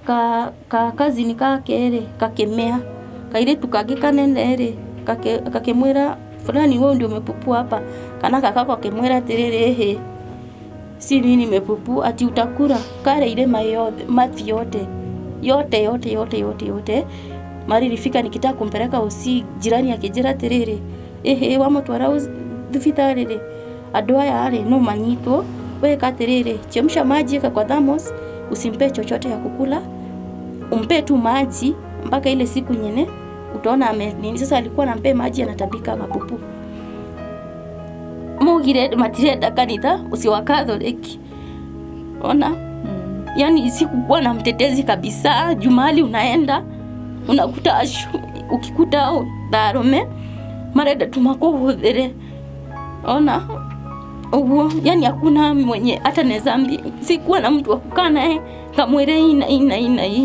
Ka cousin gake rĩ gakĩmea, kairĩtu kangĩ kanene rĩ gakĩmwĩra fulani wewe ndio umepupu hapa, kana gaka gakĩmwĩra atĩrĩrĩ, ĩhĩ si mimi nimepupu, ati utakula kale ile mayothe mathi yote yote yote yote yote yote. Mari ilifika nikitaka kumpeleka usi, jirani akĩnjĩra atĩrĩrĩ, ĩhĩ wamũtwara thibitarĩ rĩ, andũ aya rĩ no manyitwo, weka atĩrĩrĩ, chemsha maji eka kwa thermos, usimpe chochote ya kukula, umpe tu maji mpaka ile siku nyene utaona ame nini. Sasa alikuwa anampe maji anatapika mapupu. Maugire matirenda kanitha ucio wa Catholic ona. Yani sikukuwa na mtetezi kabisa. Juu mahali unaenda unakuta acu, ukikuta tharume marenda tu makuhũthĩre ona ũguo, yani hakuna mwenye hata naweza ambia, sikuwa na mtu wa kukaa naye ngamwĩre hii na hii na hii na hii.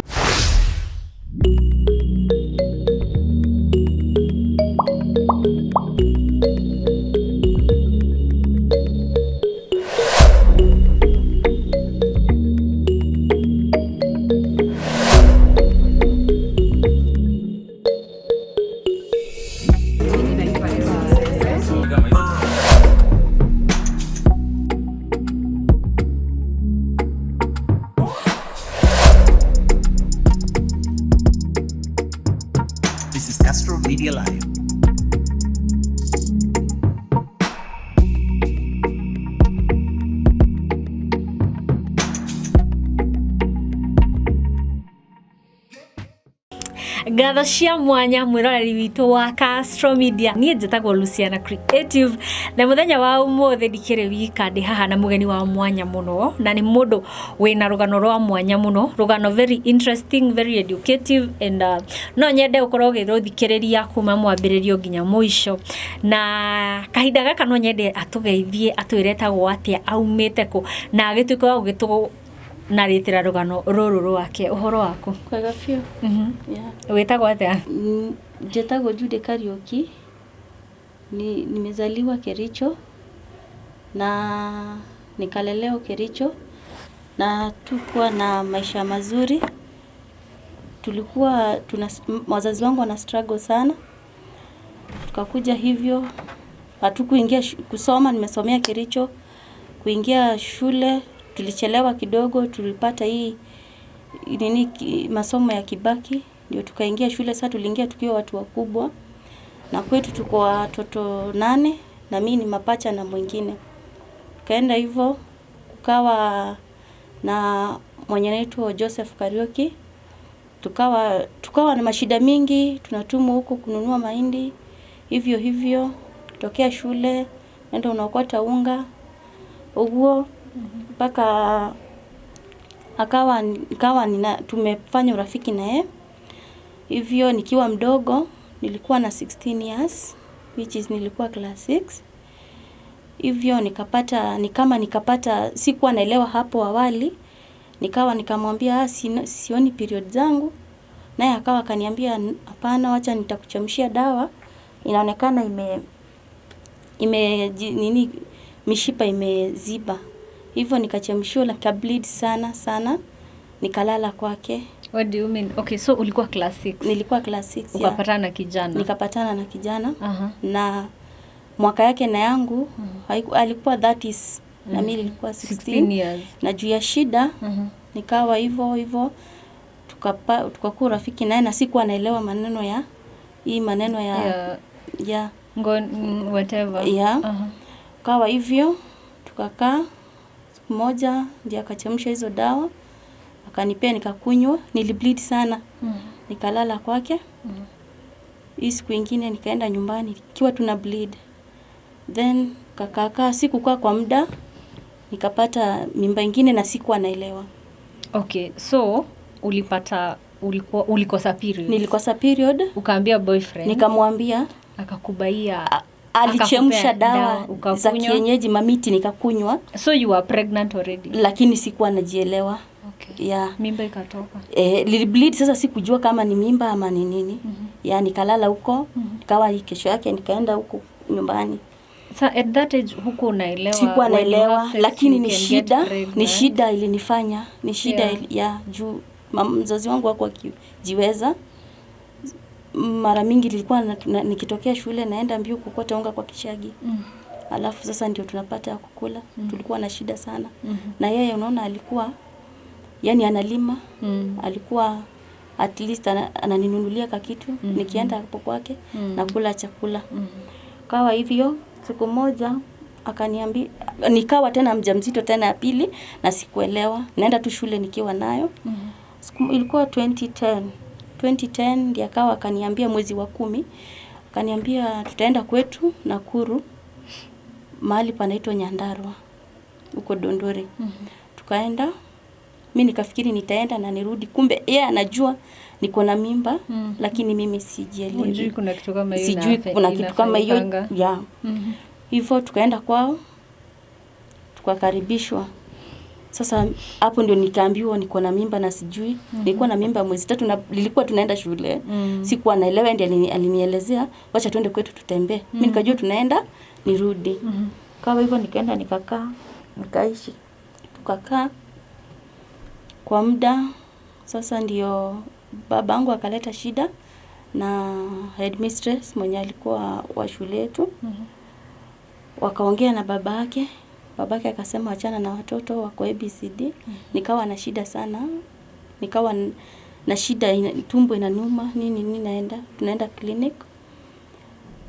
This is Castro Media Live. Ngatho cia mwanya mwĩroreri witũ wa Castro Media. Niĩ njĩtagwo Luciana Creative na mũthenya wa ũmũthĩ ndikĩrĩ wika, ndĩ haha na mũgeni wa mwanya mũno, na nĩ mũndũ wĩna rũgano rwa mwanya mũno, rũgano very interesting, very educative and no nyende ũkorwo ũgĩrũthikĩrĩria kuma mwambĩrĩrio nginya mũico. Na kahinda gaka no nyende atũgeithie, atwĩre etagwo atĩa, aumĩte kũ, na agĩtuĩke wa gũgĩtũ narĩtĩra rũgano rũrũ rwake. Ũhoro waku? Kwega biũ. Yeah. Wĩtagwo atĩa? Njĩtagwo Judy Kariuki. Nimezaliwa Kericho na nikalelewa Kericho na tukuwa na maisha mazuri. Tulikuwa tuna, wazazi wangu wana struggle sana. Tukakuja hivyo, hatukuingia kusoma, nimesomea Kericho. Kuingia shule tulichelewa kidogo, tulipata hii nini masomo ya Kibaki ndio tukaingia shule. Sasa tuliingia tukiwa watu wakubwa, na kwetu tuko watoto 8 na mimi ni mapacha na mwingine. Tukaenda hivyo, kukawa na mwenye anaitwa Joseph Kariuki. Tukawa na mashida mingi, tunatumwa huko kununua mahindi hivyo hivyo, tokea shule nenda unaokota unga uguo mpaka akawa nikawa nina, tumefanya urafiki na yeye. Hivyo nikiwa mdogo nilikuwa na 16 years, which is nilikuwa class 6. Hivyo nikapata, ni kama nikapata, sikuwa naelewa hapo awali, nikawa nikamwambia, sioni period zangu. Naye akawa akaniambia hapana, wacha nitakuchemshia dawa, inaonekana ime nini mishipa imeziba. Hivyo nikachemshiwa, nika bleed sana sana, nikalala kwake. What do you mean? Okay, so ulikuwa class 6? Nilikuwa class 6, yeah. Ukapatana na kijana? Nikapatana na kijana. Na mwaka yake na yangu, alikuwa 30s na mimi nilikuwa 16. 16 years. Na juu ya shida, nikawa hivyo hivyo, tukakuwa rafiki naye, na sikuwa naelewa maneno ya hii maneno ya ya Whatever. Yeah. Kawa hivyo, tukakaa siku moja ndiye akachemsha hizo dawa akanipea nikakunywa, nilibleed sana. Nikalala kwake. Hii siku ingine nikaenda nyumbani nikiwa tuna bleed. Then kakakaa, sikukaa kwa muda, nikapata mimba ingine na sikuwa naelewa. Okay, so ulipata, ulikuwa, ulikosa period? Nilikosa period. Ukaambia boyfriend? Nikamwambia. Akakubaia. Alichemsha Akakupea dawa dawa, za ukakunywa? kienyeji mamiti nikakunywa. So you were pregnant already? Lakini sikuwa najielewa. Yeah. Mimba ikatoka. Nilibleed, sasa sikujua kama ni mimba ama ni nini. Yeah, nikalala huko, nikawa kesho yake nikaenda huko nyumbani. So at that age huku unaelewa, Sikuwa when you naelewa, have sex, lakini you ni can get shida, ni pregnant. shida ilinifanya, ni shida ya juu Mzazi wangu hakuwa akijiweza. Mara mingi nilikuwa nikitokea shule naenda mbio kukota unga kwa kishagi. Alafu sasa ndio tunapata ya kukula. Tulikuwa na shida sana. Na yeye unaona alikuwa yani analima. Alikuwa at least ananinunulia kakitu nikienda hapo kwake nakula chakula. Kawa hivyo siku moja akaniambia, nikawa tena mjamzito tena ya pili na sikuelewa. Naenda tu shule nikiwa nayo. Siku, ilikuwa 2010. 2010 ndiye akawa akaniambia mwezi wa 10, akaniambia tutaenda kwetu Nakuru, mahali panaitwa Nyandarua huko Dondori. Tukaenda, mi nikafikiri nitaenda na nirudi, kumbe yeye anajua niko na mimba lakini mimi sijielewi. Hujui kuna kitu kama hiyo. Sijui kuna kitu kama hiyo inafanyikanga. Ya. Hivyo tukaenda kwao, tukakaribishwa. Sasa hapo ndio nikaambiwa niko na mimba na sijui. Nilikuwa na mimba mwezi 3 na nilikuwa tunaenda shule. Sikuwa naelewa, ndiye alinielezea wacha tuende kwetu tutembee. Mimi nikajua tunaenda nirudi. Kawa hivyo nikaenda nikakaa, nikaishi. Tukakaa kwa muda. Sasa ndio babangu akaleta shida na headmistress mwenye alikuwa wa shule yetu. Wakaongea na babake. Babake akasema achana na watoto wako ABCD. Nikawa na shida sana. Nikawa na shida, tumbo inanuma, nini nini, tunaenda clinic.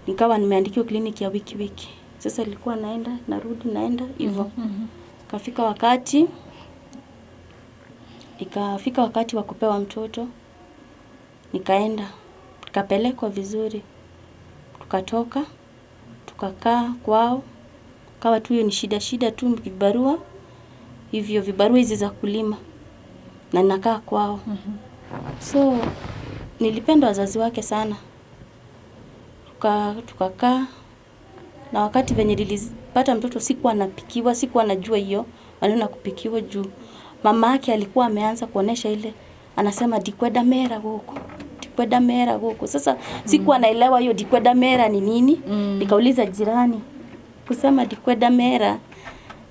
Nikawa nimeandikiwa clinic ya wiki wiki. Sasa nilikuwa naenda, narudi, naenda hivyo. Kafika wakati, ikafika wakati wa kupewa mtoto. Nikaenda, nikapelekwa vizuri. Tukatoka, tukakaa kwao. Kawa tu hiyo ni shida shida tu vibarua. Hivyo vibarua hizi za kulima. Na nakaa kwao. So nilipenda wazazi wake sana. Tukakaa. Na wakati venye nilipata mtoto sikuwa napikiwa, sikuwa najua hiyo maneno ya kupikiwa juu mama yake alikuwa ameanza kuonesha ile, anasema dikweda mera huko, dikweda mera huko. Sasa sikuwa naelewa hiyo dikweda mera ni nini. Nikauliza jirani, kusema dikweda mera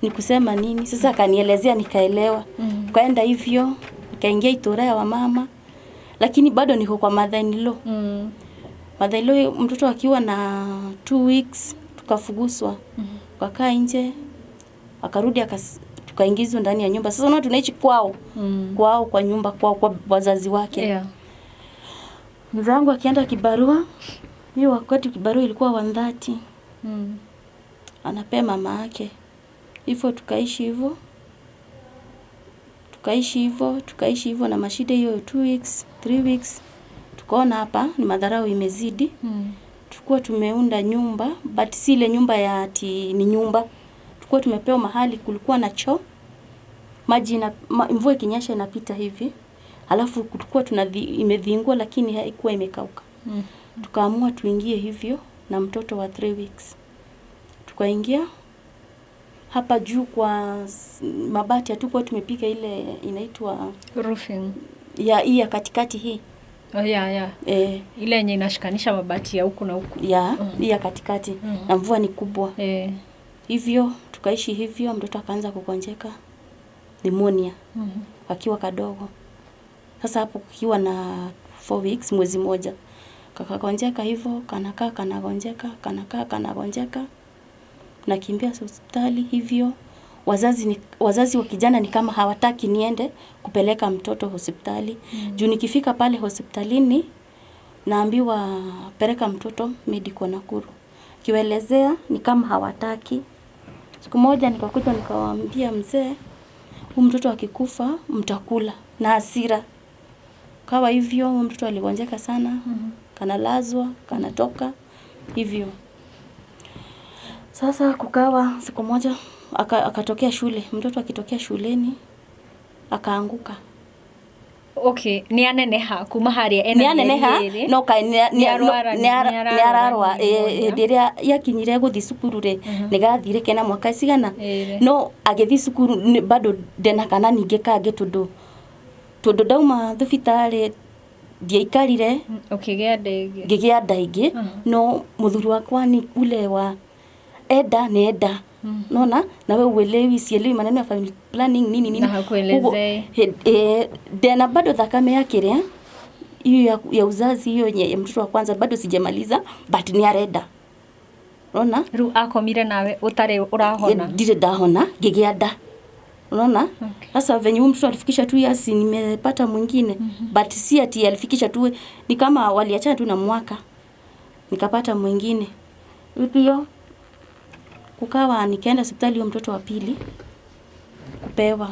ni kusema nini? Sasa akanielezea nikaelewa. Tukaenda hivyo, nikaingia itora ya wamama, lakini bado niko kwa mother in law. Mother in law mtoto akiwa na 2 weeks tukafuguswa. Tukakaa nje, akarudi tukaingizwa ndani ya nyumba. Sasa unaona tunaishi kwao. Kwao kwa nyumba kwao kwa wazazi wake. Mzee wangu akienda kibarua, hiyo wakati kibarua ilikuwa 130. Anapea mama yake. Hivyo tukaishi hivyo. Tukaishi hivyo, tukaishi hivyo na mashida hiyo 2 weeks, 3 weeks. Tukaona hapa ni madharau imezidi. Tulikuwa tumeunda nyumba, but si ile nyumba ya ati ni nyumba. Tulikuwa tumepewa mahali kulikuwa na choo. Maji ina, mvua ikinyesha inapita hivi. Alafu kulikuwa imedhingua lakini haikuwa imekauka. Tukaamua tuingie hivyo na mtoto wa 3 weeks. Tukaingia hapa juu kwa mabati, hatukuwa tumepiga ile inaitwa roofing. Ya hii ya katikati hii. Oh, yeah, yeah. Ile yenye inashikanisha mabati ya huku na huku. Ya, hii ya katikati. Na mvua ni kubwa. Hivyo tukaishi hivyo, mtoto akaanza kugonjeka pneumonia. Akiwa kadogo. Sasa hapo kukiwa na 4 weeks, mwezi moja. Kakagonjeka hivyo, kanakaa kanagonjeka, kanakaa kanagonjeka. Nakimbia hospitali hivyo. Wazazi wa kijana ni kama hawataki niende kupeleka mtoto hospitali. Juu nikifika pale hospitalini naambiwa peleka mtoto medical Nakuru. Kiwaelezea ni kama hawataki. Siku moja nikakuja nikawaambia mzee, huyu mtoto akikufa mtakula na hasira. Kawa hivyo huyu mtoto aligonjeka sana, kanalazwa, kanatoka hivyo. Sasa kukawa siku moja akatokea shule, mtoto akitokea shuleni akaanguka. Okay, ni aneneha kuma haria ena Ni aneneha mĩeri ĩrĩ. no ka Nĩ arwara, ni nĩ ararwa ararwara pneumonia. hĩndĩ ĩrĩa yakinyire gũthiĩ cukuru rĩ, nĩ gathire kena mwaka cigana Ĩrĩ. no agĩthiĩ cukuru bado ndena kana ningĩ kangĩ tondũ ndauma thibitarĩ ndiaikarire. Ũkĩgĩa nda ĩngĩ. Ngĩgĩa nda ĩngĩ no mũthuri wakwa ni ule wa enda nĩ enda. Naona na wewe uelewi, sielewi maneno ya family planning nini nini. Na hakuelezei. Ndena bado thakame ya kiria hiyo ya uzazi hiyo yenye ya mtoto wa kwanza bado sijamaliza, but ni arenda. Unaona? Rĩu akomire nawe ũtarĩ ũrahona. Ndire ndahona ngĩgĩa nda. Unaona? Okay. Sasa venye huyu mtoto alifikisha 2 years, nimepata mwingine. But si ati alifikisha tu, ni kama waliachana tu na mwaka, nikapata mwingine hivyo. Kukawa nikaenda hospitali huyo mtoto wa pili kupewa,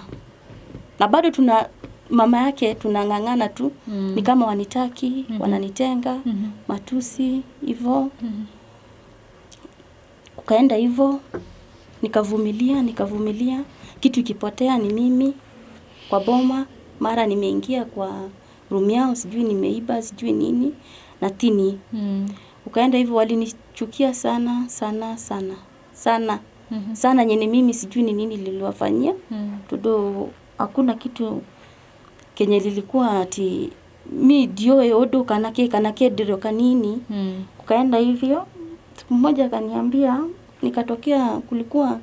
na bado tuna mama yake tunang'ang'ana tu. Ni kama wanitaki, wananitenga, matusi hivyo. Kukaenda hivyo, nikavumilia, nikavumilia. Kitu ikipotea ni mimi kwa boma, mara nimeingia kwa room yao, sijui nimeiba, sijui nini na tini. Ukaenda hivyo, walinichukia sana sana sana sana sana, nyene mimi sijui ni nini liliwafanyia. Todo hakuna kitu kenye lilikuwa ati mi dio odo kana ke ndiro kanini. Kukaenda hivyo, siku moja akaniambia, nikatokea kulikuwa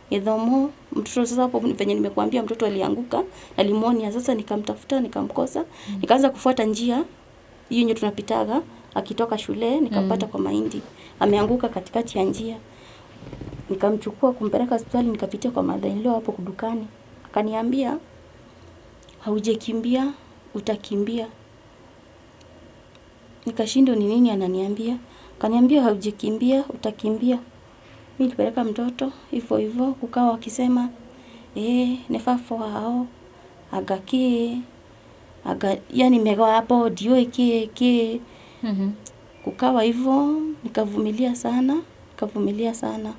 Githomo, mtoto sasa hapo penye nimekuambia mtoto alianguka na limonia. Sasa nikamtafuta, nikamkosa, nikaanza kufuata njia hiyo yenye tunapitaga akitoka shule, nikampata kwa mahindi ameanguka katikati ya njia. Nikamchukua kumpeleka hospitali, nikapitia kwa mother in law hapo dukani, akaniambia, "Haujakimbia, utakimbia." Nikashindwa ni nini ananiambia. Akaniambia, "Haujakimbia, utakimbia." Mi nilipeleka mtoto hivyo hivyo, kukawa wakisema, eh, nĩ baba wao anga kĩ anga, yani mega hapo ndiũĩ kĩ kĩ. Kukawa hivyo, nikavumilia sana, nikavumilia sana.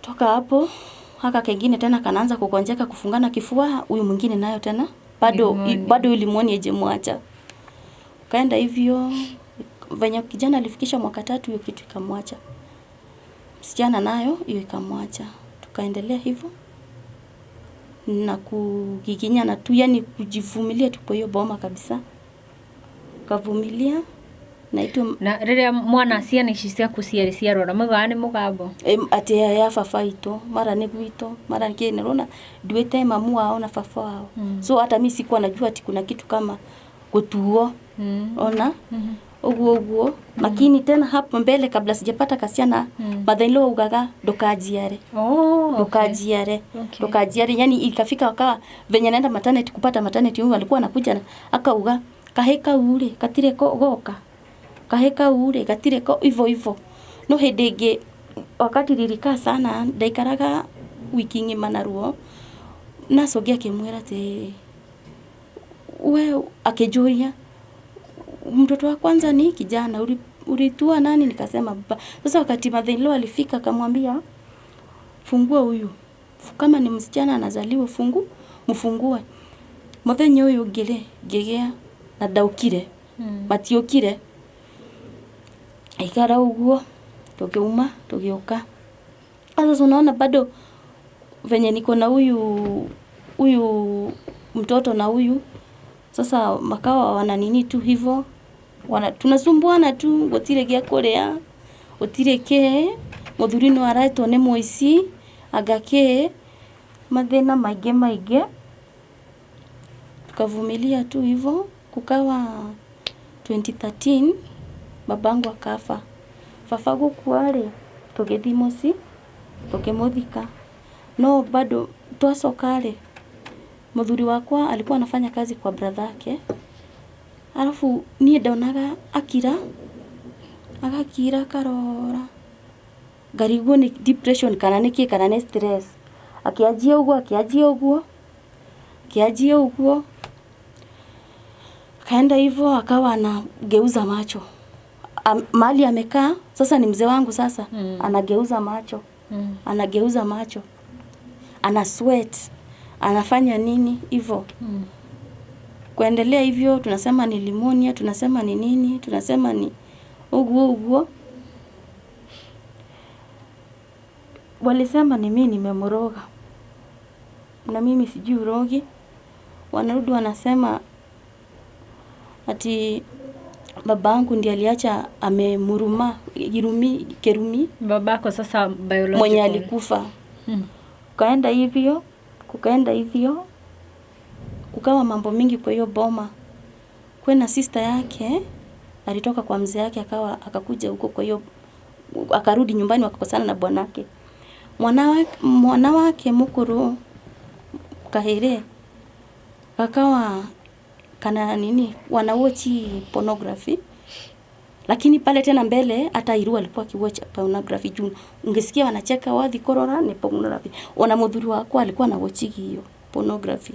Toka hapo haka kengine tena kanaanza kugonjeka, kufungana kifua, huyu mwingine nayo tena bado. Pneumonia. Bado ilimwoni ejemwacha. Kaenda hivyo, venye kijana alifikisha mwaka 3, hiyo kitu ikamwacha. Msichana nayo hiyo ikamwacha. Tukaendelea hivyo na kugiginyana tu, yani kujivumilia tu kwa hiyo boma kabisa, kavumilia na itu. Na rĩrĩa mwana ciana ici ciaku cierĩ ciarwara maugaga nĩ mũgambo? Ati ya baba itũ, mara nĩ gwitũ, mara nĩ nĩrona nduĩte mamu wao na baba wao. So hata mi sikuwa najua ati kuna kitu kama gũtuo. Ona ũguo ũguo, lakini tena hapo mbele kabla sijapata kasichana, mother-in-law augaga, "Ndũkanjiare." Oh, okay. "Ndũkanjiare." "Ndũkanjiare." Yani ikafika wakawa venye naenda maternity kupata maternity, huyu alikuwa anakuja akauga, "Kahĩ kau rĩ gatirĩ goka, kahĩ kau rĩ gatirĩ ko," hivyo hivyo. No hĩndĩ ĩngĩ wakati lilikaa sana, ndaikaraga wiki ng'ima na ruo, nurse ũngĩ akĩmwĩra atĩ we, akĩnjũria, "Mtoto wa kwanza ni kijana, ulitua nani?" Nikasema, "Baba." Sasa wakati mother-in-law alifika, akamwambia, "Fungua huyu, kama ni msichana anazaliwa, fungu mfungue." Muthenya ũyũ ũngĩ rĩ, ngĩgĩa na ndaũkire. Matiũkire, aikara ũguo, tukiuma tũgĩũka. Sasa unaona bado venye niko na huyu mtoto na huyu sasa makawa wana nini tu hivyo, wana tunasumbuana tu, gũtirĩ gĩa kũrĩa, gũtirĩ kĩ, mũthuri no aretwo nĩ mũici, anga kĩ, mathĩna maingĩ maingĩ. Tukavumilia tu hivyo. Kukawa 2013 babangu akafa. Baba gũkua rĩ, tũgĩthiĩ mũciĩ tũkĩmũthika, no bado twacoka rĩ, mũthuri wakwa alikuwa anafanya kazi kwa brother yake, alafu niĩ ndonaga akira, agakira, akarora, ngarigwo nĩ depression kana nĩ kĩ kana nĩ stress. Akĩanjia ũguo, akĩanjia ũguo, akĩanjia ũguo, kaenda hivyo, akawa anageuza macho. Mahali amekaa sasa ni mzee wangu sasa. Anageuza macho, anageuza macho, ana sweat, anafanya nini hivyo. Kuendelea hivyo, tunasema ni pneumonia, tunasema ni nini, tunasema ni uguo uguo. Walisema ni mimi nimemroga, na mimi sijui urogi. Wanarudi wanasema ati Babangu ndiye aliacha amemuruma irumi kerumi. Babako sasa biological. Mwenye alikufa. Kukaenda hivyo, kukaenda hivyo, kukawa mambo mingi kwa hiyo boma. Kwena sister yake alitoka kwa mzee yake akawa akakuja huko kwa hiyo, akarudi nyumbani wakakosana na bwanake. Mwana wake mukuru Kahere akawa kana nini wanawochi pornography, lakini pale tena mbele hata Iru alikuwa akiwatch pornography juu ungesikia wanacheka wathi korora ni pornography. Ona muthuri wakwa alikuwa anawatch hiyo pornography.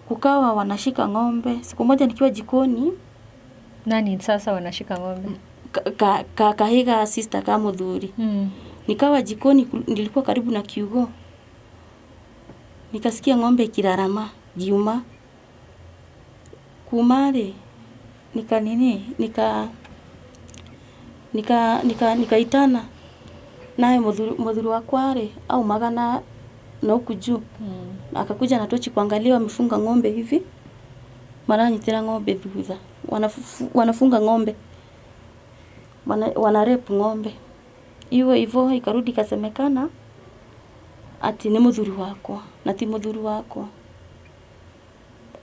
Kukawa wanashika ng'ombe. Siku moja nikiwa jikoni. Nani sasa wanashika ng'ombe? Kahiga sister ka muthuri. Nikawa jikoni, nilikuwa karibu na kiugo. Nikasikia ng'ombe ikirarama giuma. Kumare nika nini nika nika nika nikaitana naye muthuri wakwa rĩ aumaga na huku juu. Akakuja na tochi kuangalia wamefunga ng'ombe hivi, maranyitira ng'ombe thutha, wanafunga ng'ombe, wanarepu ng'ombe iwe hivyo. Ikarudi ikasemekana ati ni muthuri wakwa na ti muthuri wakwa.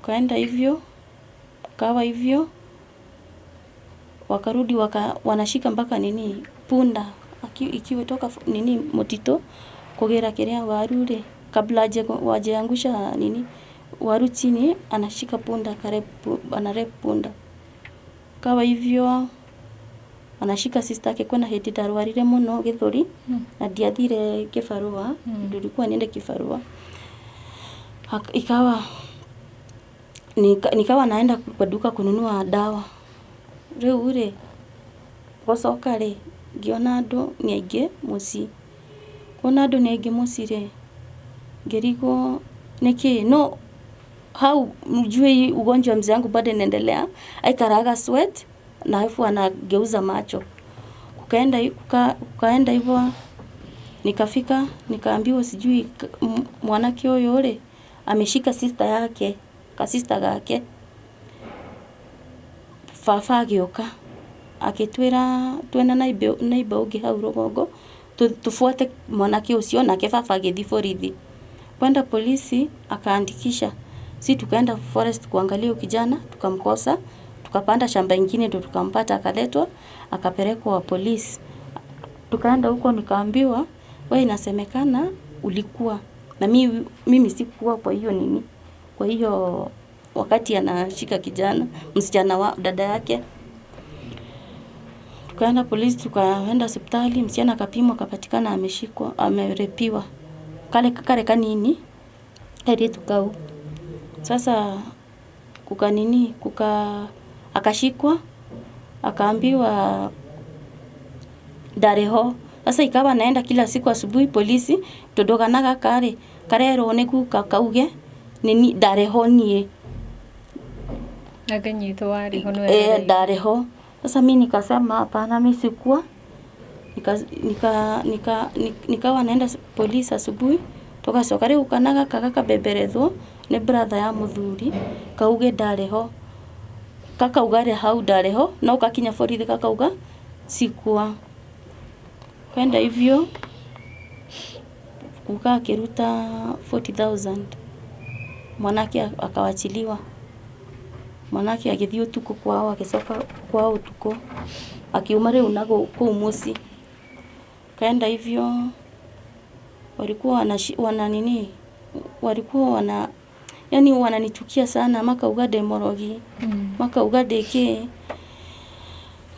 Kaenda hivyo, kawa hivyo, wakarudi wanashika mpaka nini punda ikiwa toka nini mutito kugira kiria waru ri, kabla wajeangusha nini waru chini, anashika punda anarep punda. Kawa hivyo anashika sister yake. Kwena hindi ndarwarire muno githuri na ndiathire kibarua, ndilikuwa niende kibarua. Ikawa nikawa naenda kwa duka kununua dawa. Riu ri gucoka ri ngiona andu ni aingi mucii, kuona andu ni aingi mucii ri ngirigwo niki no hau mjue hii ugonjwa mzee yangu bado inaendelea. Aikaraga sweat na alafu anageuza macho. Kukaenda hivyo, nikafika nikaambiwa sijui mwanake uyu ri ameshika sister yake, ka sister gake. Baba agĩũka agĩtwĩra twĩna neighbor ũngĩ hau rũgongo tufuate mwanake ũcio, nake baba agĩthiĩ borithi. Kwenda polisi akaandikisha, si tukaenda forest kuangalia huyo kijana, tukamkosa. Tukapanda shamba ingine ndo tukampata, akaletwa akapelekwa polisi. Tukaenda huko nikaambiwa, we inasemekana ulikuwa na mimi sikuwa kwa hiyo nini, kwa hiyo wakati anashika kijana msichana wa dada yake. Tukaenda polisi, tukaenda hospitali, msichana akapimwa akapatikana ameshikwa, amerepiwa kale kale kanini kairĩtu kau. Sasa kuka nini kuka akashikwa akaambiwa ndarĩ ho. Sasa ikawa naenda kila siku asubuhi polisi tondu kana gaka rĩ karerwo nĩ guka kauge nĩ ndarĩ ho niĩ. Akanyitwo warĩ ho nĩwe ndarĩ ho. Sasa mi nikasema hapana, mi sikuwa. Nikawa naenda polisi asubuhi, tugacoka rĩu kana gaka gakabeberethwo nĩ brother ya mũthuri kauge ndarĩ ho, kakauga rĩ hau ndarĩ ho, no kakinya borithi kakauga sikuwa. Kwenda hivyo kuka akiruta 40,000 mwanake akawachiliwa. Mwanake agĩthiĩ ũtukũ kwao, agĩcoka kwao ũtukũ akiuma rĩu na kũu mũciĩ. Kaenda hivyo walikuwa wana nini, walikuwa wana yani wananichukia sana, makauga ndĩ mũrogi, makauga ndĩ kĩ,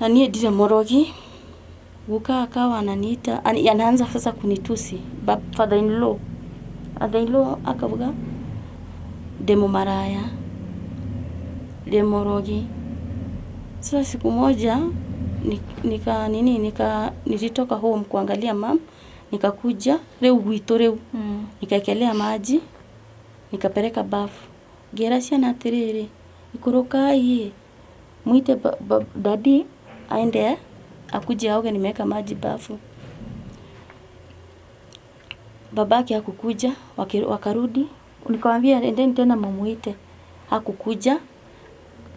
na niĩ ndirĩ mũrogi. Guka akawa ananiita, anaanza sasa kunitusi father in law, father in law akauga ndĩ mũmaraya, ndĩ mũrogi. Sasa siku moja nika nini nika nilitoka home kuangalia mam, nikakuja riu gwitũ riu, nikaekelea maji nikapeleka bafu, ngĩra ciana atĩrĩrĩ, ikũrũkai mwite dadi aende akuje aoge, nimeweka maji bafu. Babake hakukuja, wakarudi, nikamwambia endeni tena mumuite, hakukuja.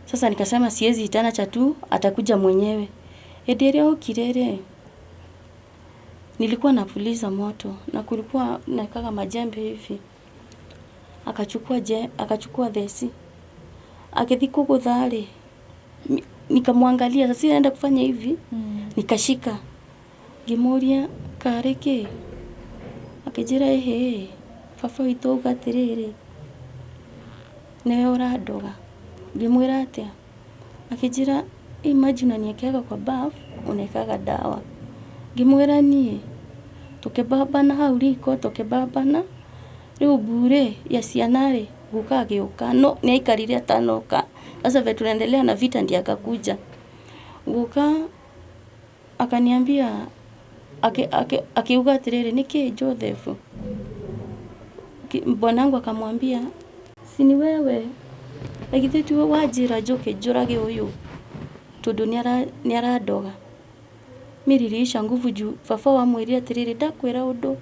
Sasa nikasema siwezi itana cha tu atakuja mwenyewe. Hĩndĩ ĩrĩa okire rĩ, nilikuwa napuliza moto na kulikuwa naekaga majembe hivi. Akachukua je, akachukua theci. Akĩthi kũgũtha rĩ, nikamwangalia sasa anaenda kufanya hivi. Nikashika. Ngĩmũria karĩ kĩ? Akĩnjĩra ĩhĩ, baba witũ auga atĩrĩrĩ, nĩwe ũrandoga. Ngĩmwĩra atĩa? Akĩnjĩra imagine unaniwekeaga kwa bafu, unaekaga dawa. Ngĩmwĩra niĩ, tũkĩbambana hau riko, tũkĩbambana. Rĩu mbu-rĩ ya ciana-rĩ, guka agĩũka, no nĩ aikarire atanoka. Sasa vile tunaendelea na vita ndiye akakuja. Guka akaniambia akiuga atĩrĩrĩ, nĩkĩ Joseph? Bwanangu akamwambia, si ni wewe, na githĩ tiwe wanjĩra njũke njũrage ũyũ tondũ nĩarandoga. Mi niliisha nguvu juu baba wamwĩrire atĩrĩrĩ, ndakwĩra ũndũ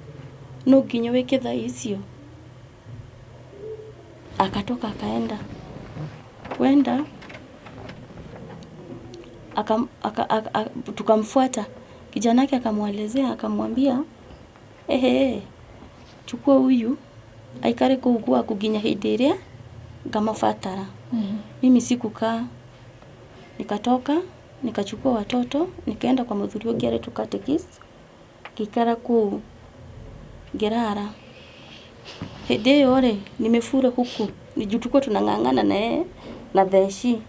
no nginya wĩke thaa icio. Akatoka akaenda kwenda tukamfuata kijana yake akamwelezea akamwambia, ehe, chukua huyu aikare kũu gwaku nginya hĩndĩ ĩrĩa ngamabatara. Mimi sikukaa, nikatoka nikachukua watoto nikaenda kwa mũthuri ũngĩ aretwo catechist, ngĩikara kũu ngĩrara. Hĩndĩ ĩyo rĩ, nimefura huku ni juu tulikuwa tunang'ang'ana na yeye na theci.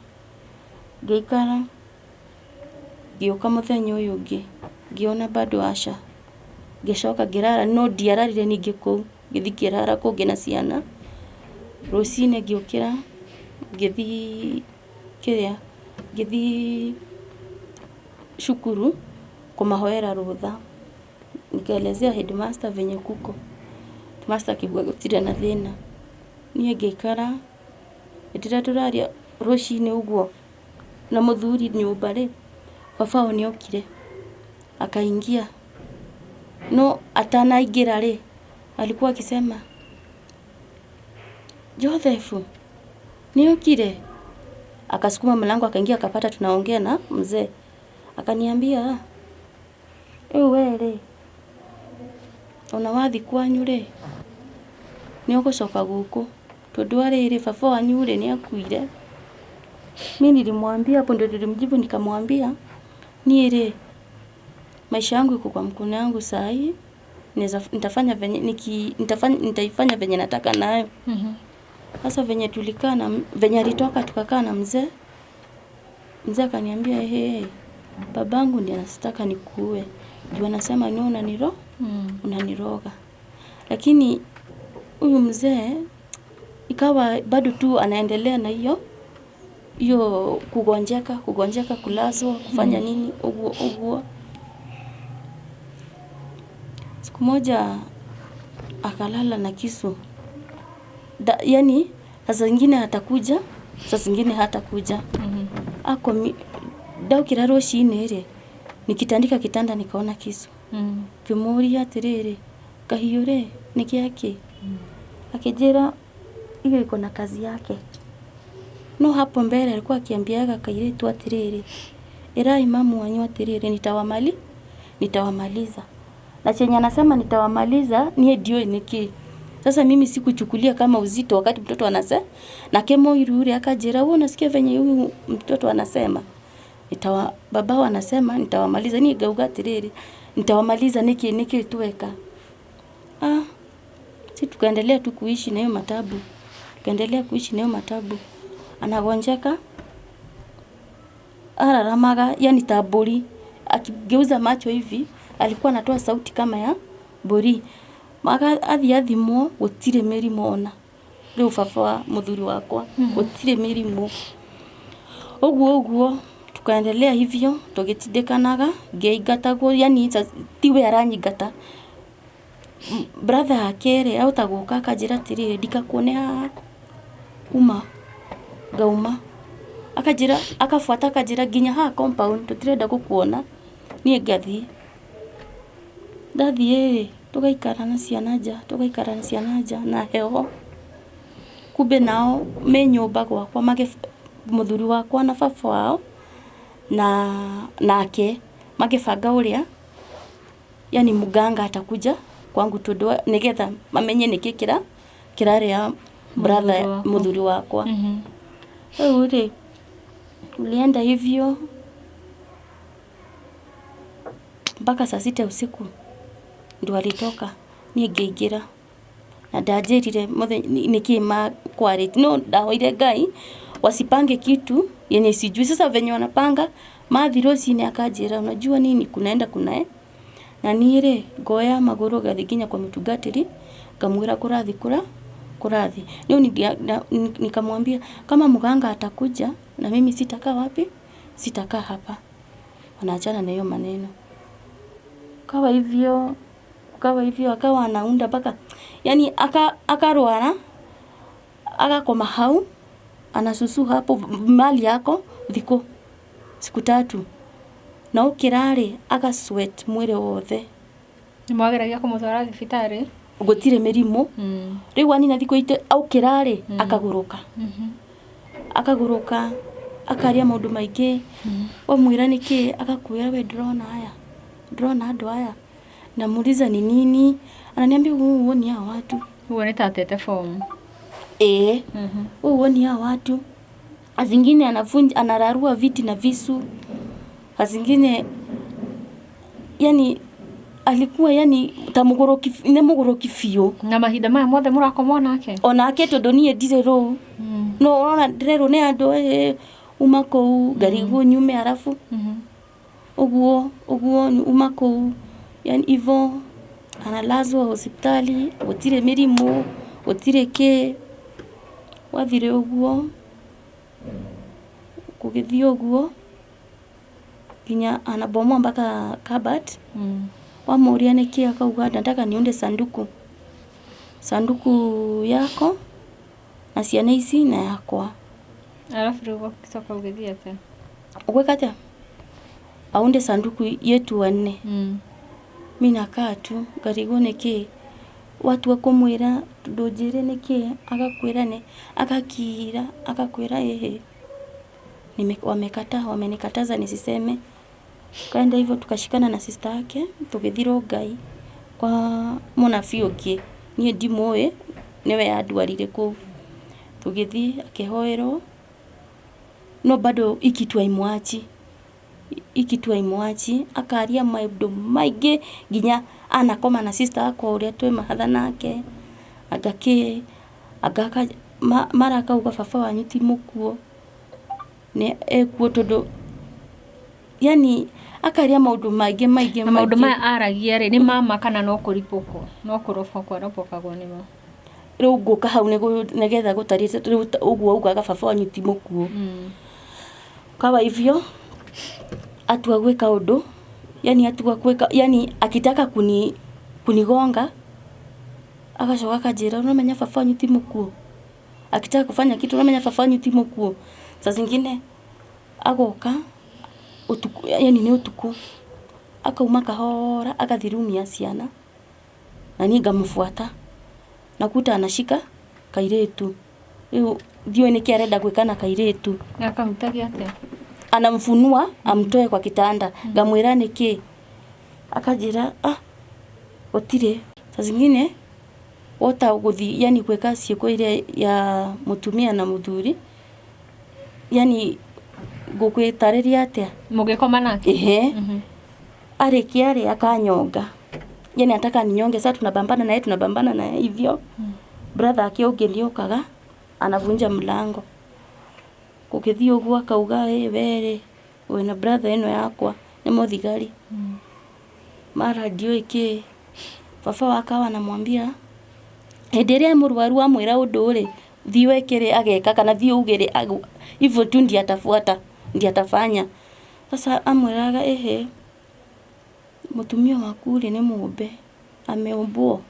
Ngĩikara ngĩũka mũthenya ũyũ ũngĩ ngĩona bado aca, ngĩcoka ngĩrara no ndiararire ningĩ kũu, ngĩthiĩ ngĩrara kũngĩ na ciana. Rũcinĩ ngĩũkĩra ngĩthiĩ kĩrĩa, ngĩthiĩ cukuru kũmahoera rũtha. Nikaelezea headmaster venye kuko. Headmaster akiuga gũtirĩ na thĩna. Niĩ ngĩikara hĩndĩ ĩrĩa tũraria rũcinĩ ũguo na mũthuri nyũmba rĩ, baba wao nĩ okire akaingia, no atanaingĩra rĩ, alikuwa akisema Joseph nĩokire. Akasukuma mlango akaingia, akapata tunaongea na mzee. Akaniambia rĩu we rĩ, ona wathi kwanyu rĩ, nĩ ũgũcoka gũkũ tondũ wa rĩrĩ baba wanyu rĩ nĩ akuire. Mi nilimwambia hapo ndio nilimjibu nikamwambia, niĩ rĩ, maisha yangu iko kwa mkono yangu saa hii, nitafanya venye nitaifanya venye nataka nayo. Sasa venye tulikaa na venye alitoka tukakaa na mzee, mzee akaniambia ehe, babangu ndiye anataka nikuue. Juu anasema ni unaniroga. Lakini huyu mzee ikawa bado tu anaendelea na hiyo hiyo kugonjeka, kugonjeka, kulazwa, kufanya nini, uguo uguo. Siku moja akalala na kisu. Yani saa zingine atakuja, saa zingine hatakuja. Ako ndaukira rũcinĩ rĩ, nikitandika kitanda nikaona kisu. Ngĩmũũria atĩrĩrĩ, kahiũ rĩ, nĩ gĩakĩ? Akĩnjĩra hiyo iko na kazi yake. No hapo mbele alikuwa akiambiaga kairĩtu atĩrĩrĩ, ĩrai mamu wanyu atĩrĩrĩ, nitawamaliza. Na chenye anasema nitawamaliza, niĩ ndiũĩ nĩkĩ. Sasa mimi sikuchukulia kama uzito wakati mtoto anasema, na kemo irure akajira, wewe unasikia venye huyu mtoto anasema. Baba anasema nitawamaliza, ni gauga atiriri, nitawamaliza niki niki tuweka. Si tukaendelea tu kuishi na hiyo matabu. Tukaendelea kuishi na hiyo matabu. Anagonjeka, araramaga, yani tabori. Akigeuza macho hivi, alikuwa anatoa sauti kama ya bori. Maka athi athimwo gutire mĩrimũ ona. Rĩu baba wa mũthuri wakwa gutire mĩrimũ. Ũguo ũguo tukaendelea hivyo tũgĩtindĩkanaga, ngĩingatagwo, yani tiwe aranyingata. Brother yake rĩ ahota gũka akanjĩra atĩrĩrĩ, ndikakuone haha, uma, ngauma. Akanjĩra, akabuata akanjĩra nginya haha compound tũtirenda gũkuona, niĩ ngathiĩ. Ndathiĩ rĩ, tũgaikara na ciana nja, tũgaikara na ciana nja na heho. Kumbe nao me nyũmba gwakwa Mũthuri wakwa na baba wao na nake magĩbanga ũrĩa, yani muganga atakuja kwangu tondu nigetha mamenye nĩkĩ kĩrarĩa brother. Mũthuri waku. Mũthuri wakwa. Rĩu rĩ, ulienda hivyo mpaka saa 6 usiku ndio alitoka. Niĩ ngĩingĩra na ndanjĩrire nĩkĩ makwarĩtie, no ndahoire Ngai wasipange kitu yenye sijui. Sasa venye wanapanga mathi rũcinĩ, akanjĩra, "Unajua nini kunaenda kunae?" Na niĩ rĩ, ngoya magũrũ ngathiĩ nginya kwa mũtungatĩri, ngamwĩra kũrathi kũra kũrathi rĩu. Nikamwambia kama mganga atakuja na mimi sitakaa wapi, sitakaa hapa, wanaachana na hiyo maneno. Kawa hivyo, kawa hivyo, akawa anaunda mpaka yani akarwara, agakoma hau, anasusu hapo mali yako thikũ siku 3, na ũkĩra-rĩ, aga sweat mwĩrĩ wothe. Nĩ mwageragia kũmũtwara thibitarĩ? Gũtirĩ mĩrimũ. Rĩu anina thikũ ite aukĩra-rĩ, akagũrũka, akagũrũka, akaria maũndũ maingĩ. Wamwĩra nĩkĩ, agakwĩra, "We ndĩrona aya, ndĩrona andũ aya." Namuuliza ni nini, ananiambia, "Huu ni hao watu." Ũguo nĩ ta atete fomu. Ĩĩ, "Huu ni hao watu." Zingine anavunja, anararua viti na visu. Zingine yani alikuwa yani ta mũgũrũki, nĩ mũgũrũki biũ. Na mahinda maya mothe mũrakoma nake? Onake, tondũ niĩ ndirĩ rũu, no ũrona ndĩrerwo nĩ andũ, "Ĩ, uma kũu," ngarigwo nyume arabu ũguo ũguo uma kũu, yani hivo analazwa hospitali, gũtirĩ mĩrimũ, gũtirĩ kĩ. Gwathire ũguo, gũgĩthiĩ ũguo nginya anabomoa mpaka cupboard. Wamuria nĩkĩ, akauga, "Nataka niunde sanduku, sanduku yako na ciana ici na yakwa." Arabu rĩu ũgĩcoka ũgĩthiĩ atĩa? Ũgwĩka atĩa? Aunde sanduku yetu wanne. Mi nakaa tu, ngarigwo nĩkĩ. Watua kũmwĩra ndũnjĩre nĩkĩ, agakwĩra nĩ agakira, agakwĩra, "Ĩhĩ, wamekataa, wamenikataza nisiseme." Kaenda hivyo, tukashikana na sister yake, tũgĩthirwo Ngai kwa mũnabii ũngĩ niĩ ndimũĩ, nĩwe andwarire kũu. Tũgĩthiĩ, akĩhoerwo, no bado hii kitu haimwachi, hii kitu haimwachi. Akaria maũndũ maingĩ nginya anakoma na sister wakwa ũrĩa twĩ mahatha nake, anga kĩ anga mara akauga, "Baba wanyu ti mũkuo, nĩ ekuo," tondũ yani akaria maũndũ maingĩ maingĩ. Na maũndũ maingĩ. Maya aragia rĩ, nĩ mama kana no kũribũkwo, no kũrobokwo arobokagwo nĩmo? Rĩu ngũka hau nĩgetha gũtarĩte rĩu ũguo augaga baba wanyu ti mũkuo. Kawa hivyo, atua gwĩka ũndũ, yani atua gwĩka, yani akitaka kunigonga, agacoka akanjĩra, "Ũramenya baba wanyu ti mũkuo." Akitaka kufanya kitu, "Ũramenya baba wanyu ti mũkuo." Saa zingine agoka ũtukũ, yani nĩ ũtukũ, akauma kahora, agathiĩ rumu ya ciana, na niĩ ngamũbuata, nakuta anashika kairĩtu. Rĩu ndiũĩ nĩkĩ arenda gwĩka na kairĩtu. Akahutagia atĩa? Anamfunua amtoe kwa kitanda. Ngamwĩra nĩkĩ, akanjĩra, "Ah, gũtirĩ." Saa zingine wota gũthi, yani gwĩka ciĩko iria ya mũtumia na mũthuri, yani ngũgwĩtarĩria atĩa? Mũgĩkoma nake? Ehe. Arĩkia rĩ, akanyonga, yani ataka ninyonge. Sasa tunabambana naye, tunabambana naye hivyo. Brother ake ũngĩ nĩokaga, anavunja mlango. Gũgĩthiĩ ũguo, akauga, "Ĩ werĩ wĩna brother ĩno yakwa nĩ mũthigari." Mara ndiũĩ kĩ baba wakawa anamwambia hĩndĩ ĩrĩa mũrwaru, amwĩra ũndũ rĩ, thiĩ wĩkĩre, ageka, kana thiĩ ugĩre hivyo tu ndiye atafuata, ndiye atafanya. Sasa amwĩraga, "Ĩhĩ, mũtumia waku rĩ, nĩ mũmbe, ameumbwo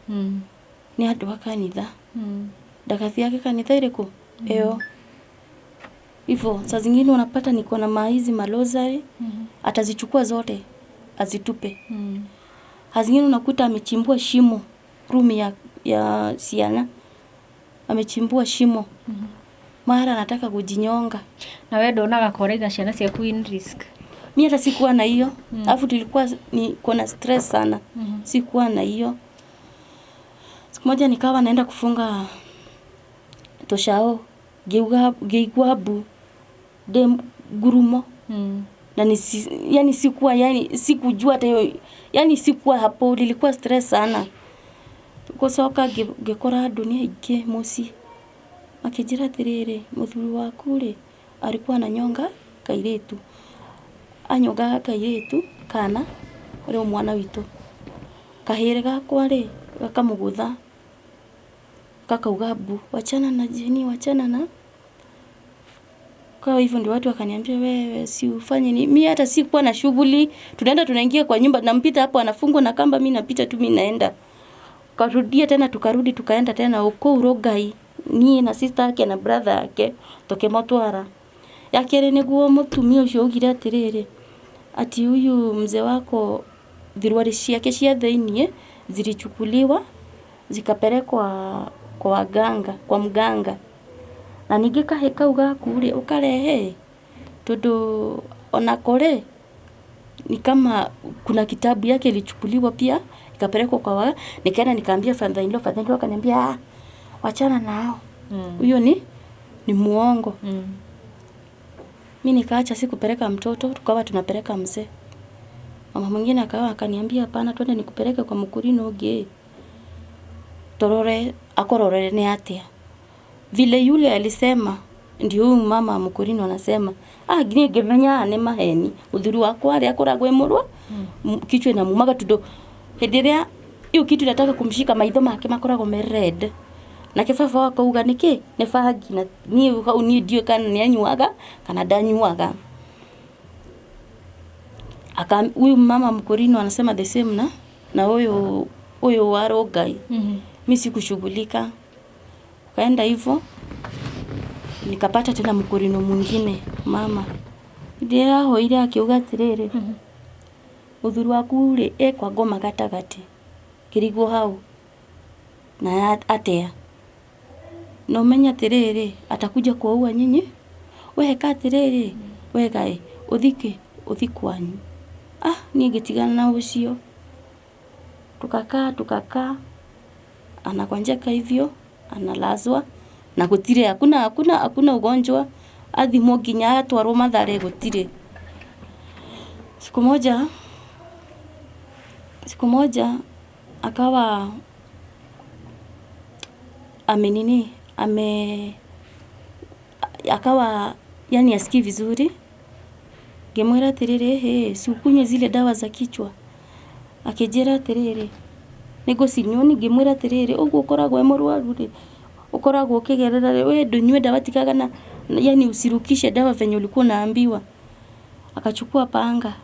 nĩ andũ a kanitha." Ndagathiage kanitha ĩrĩkũ ĩyo hivyo. Saa zingine unapata niko na mahizi malozari, atazichukua zote azitupe. Saa zingine unakuta amechimbua shimo room ya ciana, amechimbua shimo. Mara anataka kujinyonga. Na we ndonaga koraiga ciana ciaku in risk? Mi hata sikuwa na hiyo. Alafu tulikuwa niko na stress sana. Sikuwa na hiyo. Siku moja nikawa naenda kufunga toshao, ngiuga ngĩigua mbu ndĩ ngurumo. Na nisi, yani sikuwa, yani sikujua hata hiyo, yani sikuwa hapo, nilikuwa stress sana. Gucoka ngĩkora andũ nĩ aingĩ mũciĩ, makĩnjĩra atĩrĩrĩ, mũthuri waku rĩ, alikuwa ananyonga kairĩtu, anyongaga kairĩtu kana rĩu mwana witũ kahĩrĩ gakwa rĩ, gakamũgũtha, kakauga mbu, wachana na Jeni, wachana na kwa hivyo. Ndio watu wakaniambia, wewe si ufanye ni mi hata sikuwa na shughuli. Tunaenda tunaingia kwa nyumba, nampita hapo anafungwa na kamba, mi napita tu, mi naenda. Karudia tena, tukarudi, tukaenda tena huko Urugai, niĩ na sister yake na brother yake, tukĩmũtwara. Ya kerĩ nĩguo mũtumia ũcio augire atĩrĩrĩ, ati huyu mzee wako thiruarĩ ciake cia thĩiniĩ zilichukuliwa zikapelekwa kwa waganga, kwa mganga, na ningĩ kahĩ kau gaku rĩ, ũkarehe tondũ onako rĩ, ni kama kuna kitabu yake ilichukuliwa pia ikapelekwa kwa wa. Nikaenda nikaambia father in law, father in law akaniambia, ah, wachana nao, huyo ni muongo. Mi nikaacha, sikupeleka mtoto, tukawa tunapeleka mzee. Mama mwingine akawa akaniambia, hapana, twende nikupeleke kwa mukurino ũngĩ, torore akororere nĩ atia. Vile yule alisema ndio huyu mama mukurino anasema. Ah, niĩ ngĩmenya nĩ maheni. Mũthuri wakwa arĩa akoragwo e mũrwa kichwa inamumaga tondũ hĩndĩ ĩrĩa hiyo kitu inataka kumshika, maitho make makoragwo me red. Nake baba wakwa auga nĩkĩ nĩ bangi, na niĩ hau niĩ ndiũĩ kana nĩ anyuaga kana ndanyuaga. Aka huyu mama mkurino anasema the same na huyu wa Rongai. Mi sikushughulika, kaenda hivyo, nikapata tena mkurino mwingine mama ndĩrahoire, akiuga atĩrĩrĩ, mũthuri waku rĩ, e kwa ngoma gatagatĩ kĩrigwo hau na atea, na ũmenye atĩrĩrĩ, atakuja kuwaua nyinyi. Weka atĩrĩrĩ, wega ĩ ũthike ũthi kwanyu. Ah, niĩ ngĩtigana na ũcio, tukakaa tukakaa, anagonjeka hivyo, analazwa na gũtirĩ, hakuna hakuna hakuna ugonjwa, athimwo nginya atwarwo Mathare, gũtirĩ. Siku moja akawa amenini ame akawa yani asikii vizuri. Ngĩmwĩra atĩrĩrĩ, hĩ, si ukunywe zile dawa za kichwa? Akĩnjĩra atĩrĩrĩ, nĩngũcinyua. Ngĩmwĩra atĩrĩrĩ, ũguo ũkoragwo wĩ mũrwaru rĩ, ũkoragwo ũkĩgerera rĩ, we ndũnyue dawa, tigaga na yani usirukishe dawa venye ulikuwa unaambiwa. Akachukua panga,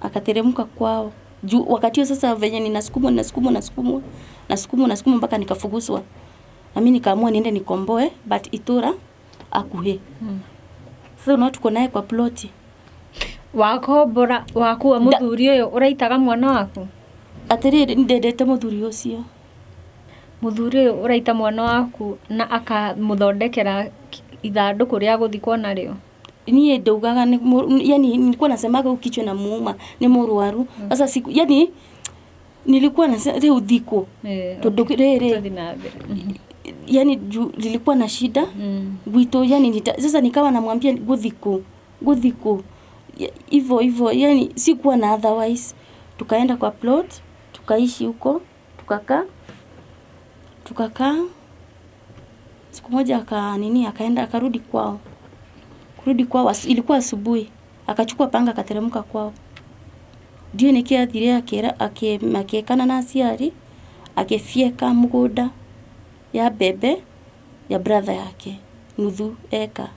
akateremka kwao juu. Wakati huo sasa venye ninasukumwa, nasukumwa, nasukumwa, nasukumwa, nasukumwa mpaka nikafukuzwa, na mimi nikaamua niende nikomboe, but itura akuhe. Sasa unaona tuko naye kwa ploti. Wakombora wakua muthuri ũyũ ũraitaga mwana waku? Atiriri, ndendete muthuri ucio. Muthuri ũyũ ũraita mwana waku na akamũthondekera ithandũkũ rĩa gũthikwo narĩo? Niĩ ndaugaga yani nilikuwa nasemaga huyu kichwa na muuma, ni mũrwaru. Sasa siku yani nilikuwa nasema rĩu thikũ tondu rĩrĩ Tũthiĩ na mbere. Yani juu nilikuwa na shida gwitũ, yani sasa nikawa namwambia guthiku guthiku hivyo hivyo, yani sikuwa na otherwise. Tukaenda kwa plot, tukaishi huko, tukakaa tukakaa. Siku moja aka nini, akaenda, akarudi kwao. Kurudi kwao ilikuwa asubuhi, akachukua panga, akateremka kwao. Ndiũ nĩkĩ athire, akĩra akĩkana na aciari, akĩfieka mũgũnda ya mbembe ya brother yake nuthu eka.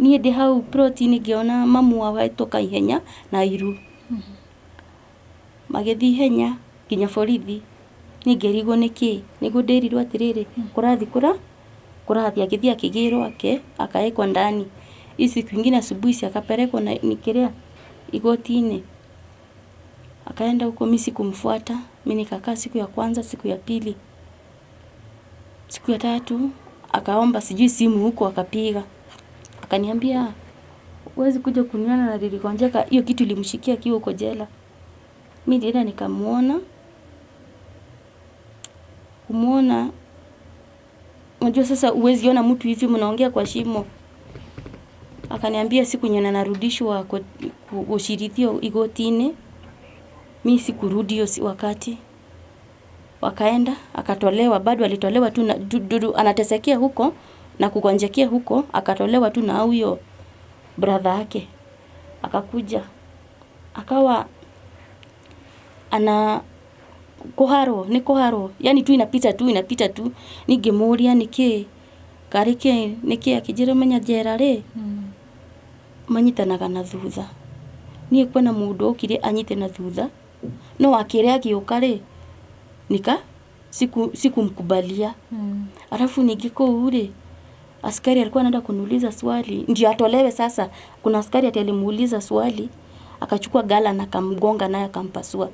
Niĩ ndĩ hau ploti-inĩ, ngĩona mamu wao ahĩtũka ihenya na iru, magĩthiĩ ihenya nginya borithi. Niĩ ngĩrigwo nĩkĩ, nĩguo ndĩrirwo atĩrĩrĩ, kũrathiĩ kũrathiĩ akĩthiĩ akĩgĩrwo ake akawekwa ndani. Hii siku ingine asubuhi si akapelekwa na nikiria igoti-inĩ, akaenda huko. Mi sikumfuata, mi nikakaa siku ya kwanza, siku ya pili, siku ya tatu. Akaomba sijui simu huko akapiga. Akaniambia huwezi kuja kuniona na niligonjeka. Hiyo kitu ilimshikia akiwa huko jela. Mimi nilienda nikamuona. Kumuona, unajua sasa huwezi ona mtu hivi mnaongea kwa shimo. Akaniambia siku yenye narudishwa gucirithio igoti-inĩ, mi sikurudi hiyo wakati. Wakaenda akatolewa, bado alitolewa tu na dudu, anatesekea huko na kugonjekea huko, akatolewa tu na huyo brother yake. Akakuja akawa ana kuharwo nĩ kuharwo, yani tu inapita tu inapita tu. Ningĩmũria nĩkĩ karĩ kĩ nĩkĩ, akĩnjĩra menya njera rĩ manyitanaga na thutha. Niĩ kwĩna mũndũ okire anyite na thutha, no akĩrĩa agĩũka rĩ nika sikumkubalia. Alafu ningĩ kũu rĩ, askari alikuwa anaenda kuniuliza swali ndio atolewe. Sasa kuna askari ati alimuuliza swali, akachukua gala na akamgonga naye akampasua,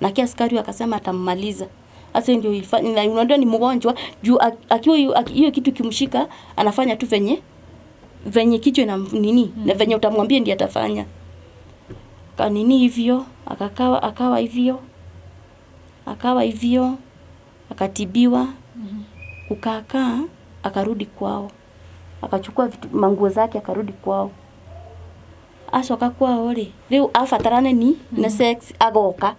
na kia askari akasema atammaliza. Sasa ndio na unajua ni mgonjwa juu akiwa hiyo kitu kimshika anafanya tu venye venye kichwa na nini na venye utamwambia ndiye atafanya. Kanini hivyo akakawa akawa hivyo akawa hivyo akatibiwa, kukaakaa akarudi kwao, akachukua vitu manguo zake akarudi kwao. Acoka kwao rĩ, rĩu abatarane ni na sex, agoka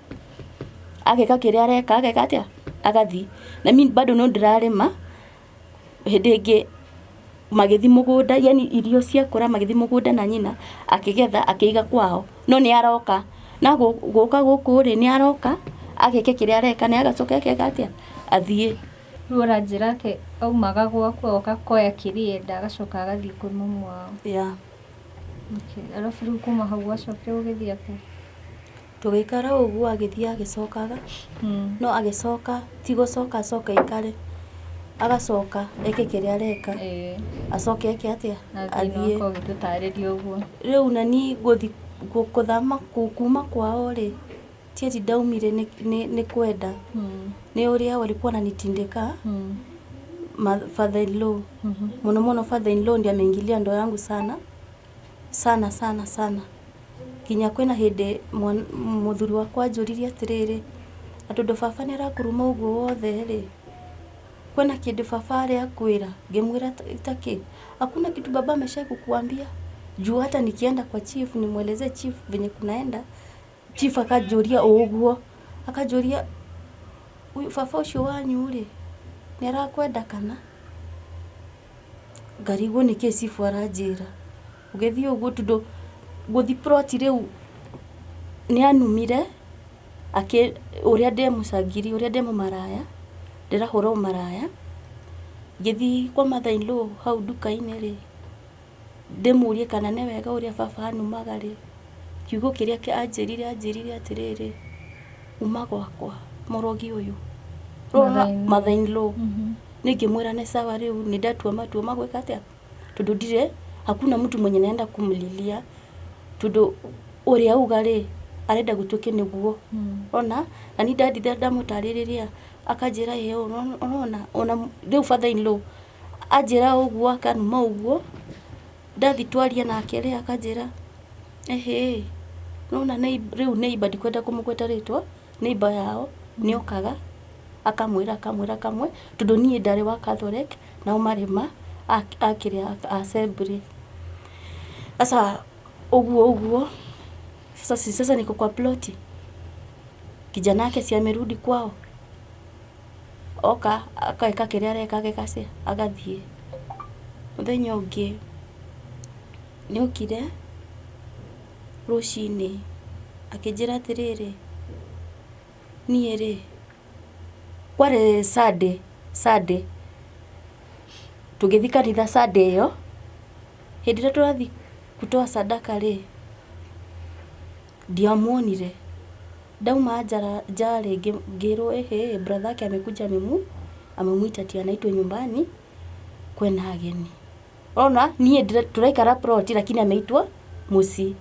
ageka kĩrĩa areka, ageka atĩa, agathi. Na mi bado no ndĩrarĩma. Hĩndĩ ĩngĩ magĩthi mũgũnda, yani irio ciakũra magĩthi mũgũnda na nyina akĩgetha akĩiga kwao, no nĩ aroka na gũka gũkũ rĩ, nĩ aroka ageke kĩrĩa areka na agacoka akeka atĩa, athiĩ. Rĩu ũranjĩra atĩ aumaga gwaku agoka koya kĩrĩa enda agacoka agathiĩ kwĩ mamu wao. Yeah. Okay. Arabu rĩu kuma hau gwacokire gũgĩthiĩ atĩa? Tũgĩikara ũguo agĩthiĩ agĩcokaga, no agĩcoka ti gũcoka acoka aikare, agacoka eke kĩrĩa areka, acoke eke atĩa, athiĩ. No ũgĩtũtarĩria ũguo. Rĩu nani gũthi gũthama kuma kwao rĩ, ti ati ndaumire nĩ kwenda, nĩ ũrĩa walikuwa wananitindika. Father in law, mũno mũno father in law ndiye ameingilia ndoa yangu sana sana sana sana, nginya kwĩna hĩndĩ mũthuri wakwa anjũririe atĩrĩrĩ, na tondũ baba nĩ arakũruma ũguo wothe rĩ, kwĩna kĩndũ baba arĩ akwĩra? Ngĩmwĩra ta kĩ, hakuna kitu baba ameshai kukuambia, juu hata nikienda kwa chief nimwelezee chief venye kunaenda, chief akanjũria o ũguo, akanjũria "Ũyũ baba ũcio wanyu rĩ, nĩ arakwenda kana?" Ngarigwo nĩkĩ chief aranjĩra. Ũgĩthiĩ ũguo tondũ gũthiĩ plot rĩu nĩ anumire akĩ ũrĩa ndĩ mũcangiri, ũrĩa ndĩ mũmaraya, ndĩrahũra ũmaraya. Ngĩthiĩ kwa mother in law hau nduka-inĩ rĩ, ndĩmũrie kana nĩ wega ũrĩa baba anumaga rĩ, kiugo kĩrĩa anjĩrire, anjĩrire atĩrĩrĩ, "Uma gwakwa mũrogi ũyũ." Mother-in-law. Mother in law. Niĩ ngĩmwĩra nĩ sawa, rĩu nĩ ndatua matua ma gwĩka atĩa, tondũ ndirĩ, hakuna mtu mwenye naenda kumlilia, tondũ ũrĩa auga rĩ arenda gũtuĩke nĩguo ona. Na ni ndathire ndamũtarĩrĩria, akanjĩra ĩĩ, ũrona ona rĩu father in law anjĩra ũguo, akanuma ũguo. Ndathi twaria nake rĩ, akanjĩra ĩhĩ, nona rĩu neighbor, ndikwenda kũmũgweta rĩtwa, neighbor yao nĩokaga akamwĩra akamwĩra akamwe, tondũ niĩ ndarĩ wa Catholic nao marĩ ma akĩrĩa assembly. Sasa ũguo ũguo sasa, si sasa niko kwa ploti, kijana yake si amerudi kwao, oka akeka kĩrĩa areka, ageka cia agathiĩ. Mũthenya ũngĩ nĩokire rũcinĩ akĩnjĩra atĩrĩrĩ, niĩ rĩ, kwarĩ Sunday, Sunday tũgĩthiĩ kanitha. Sunday ĩyo hĩndĩ ĩrĩa tũrathiĩ kutoa sadaka rĩ, ndiamuonire. Ndauma nja rĩ, ngĩrwo ĩhĩ, brother yake amekuja, amemwita ati anaitwa nyumbani kwĩna ageni. Ona niĩ tũraikara plot lakini ameitwa mũciĩ.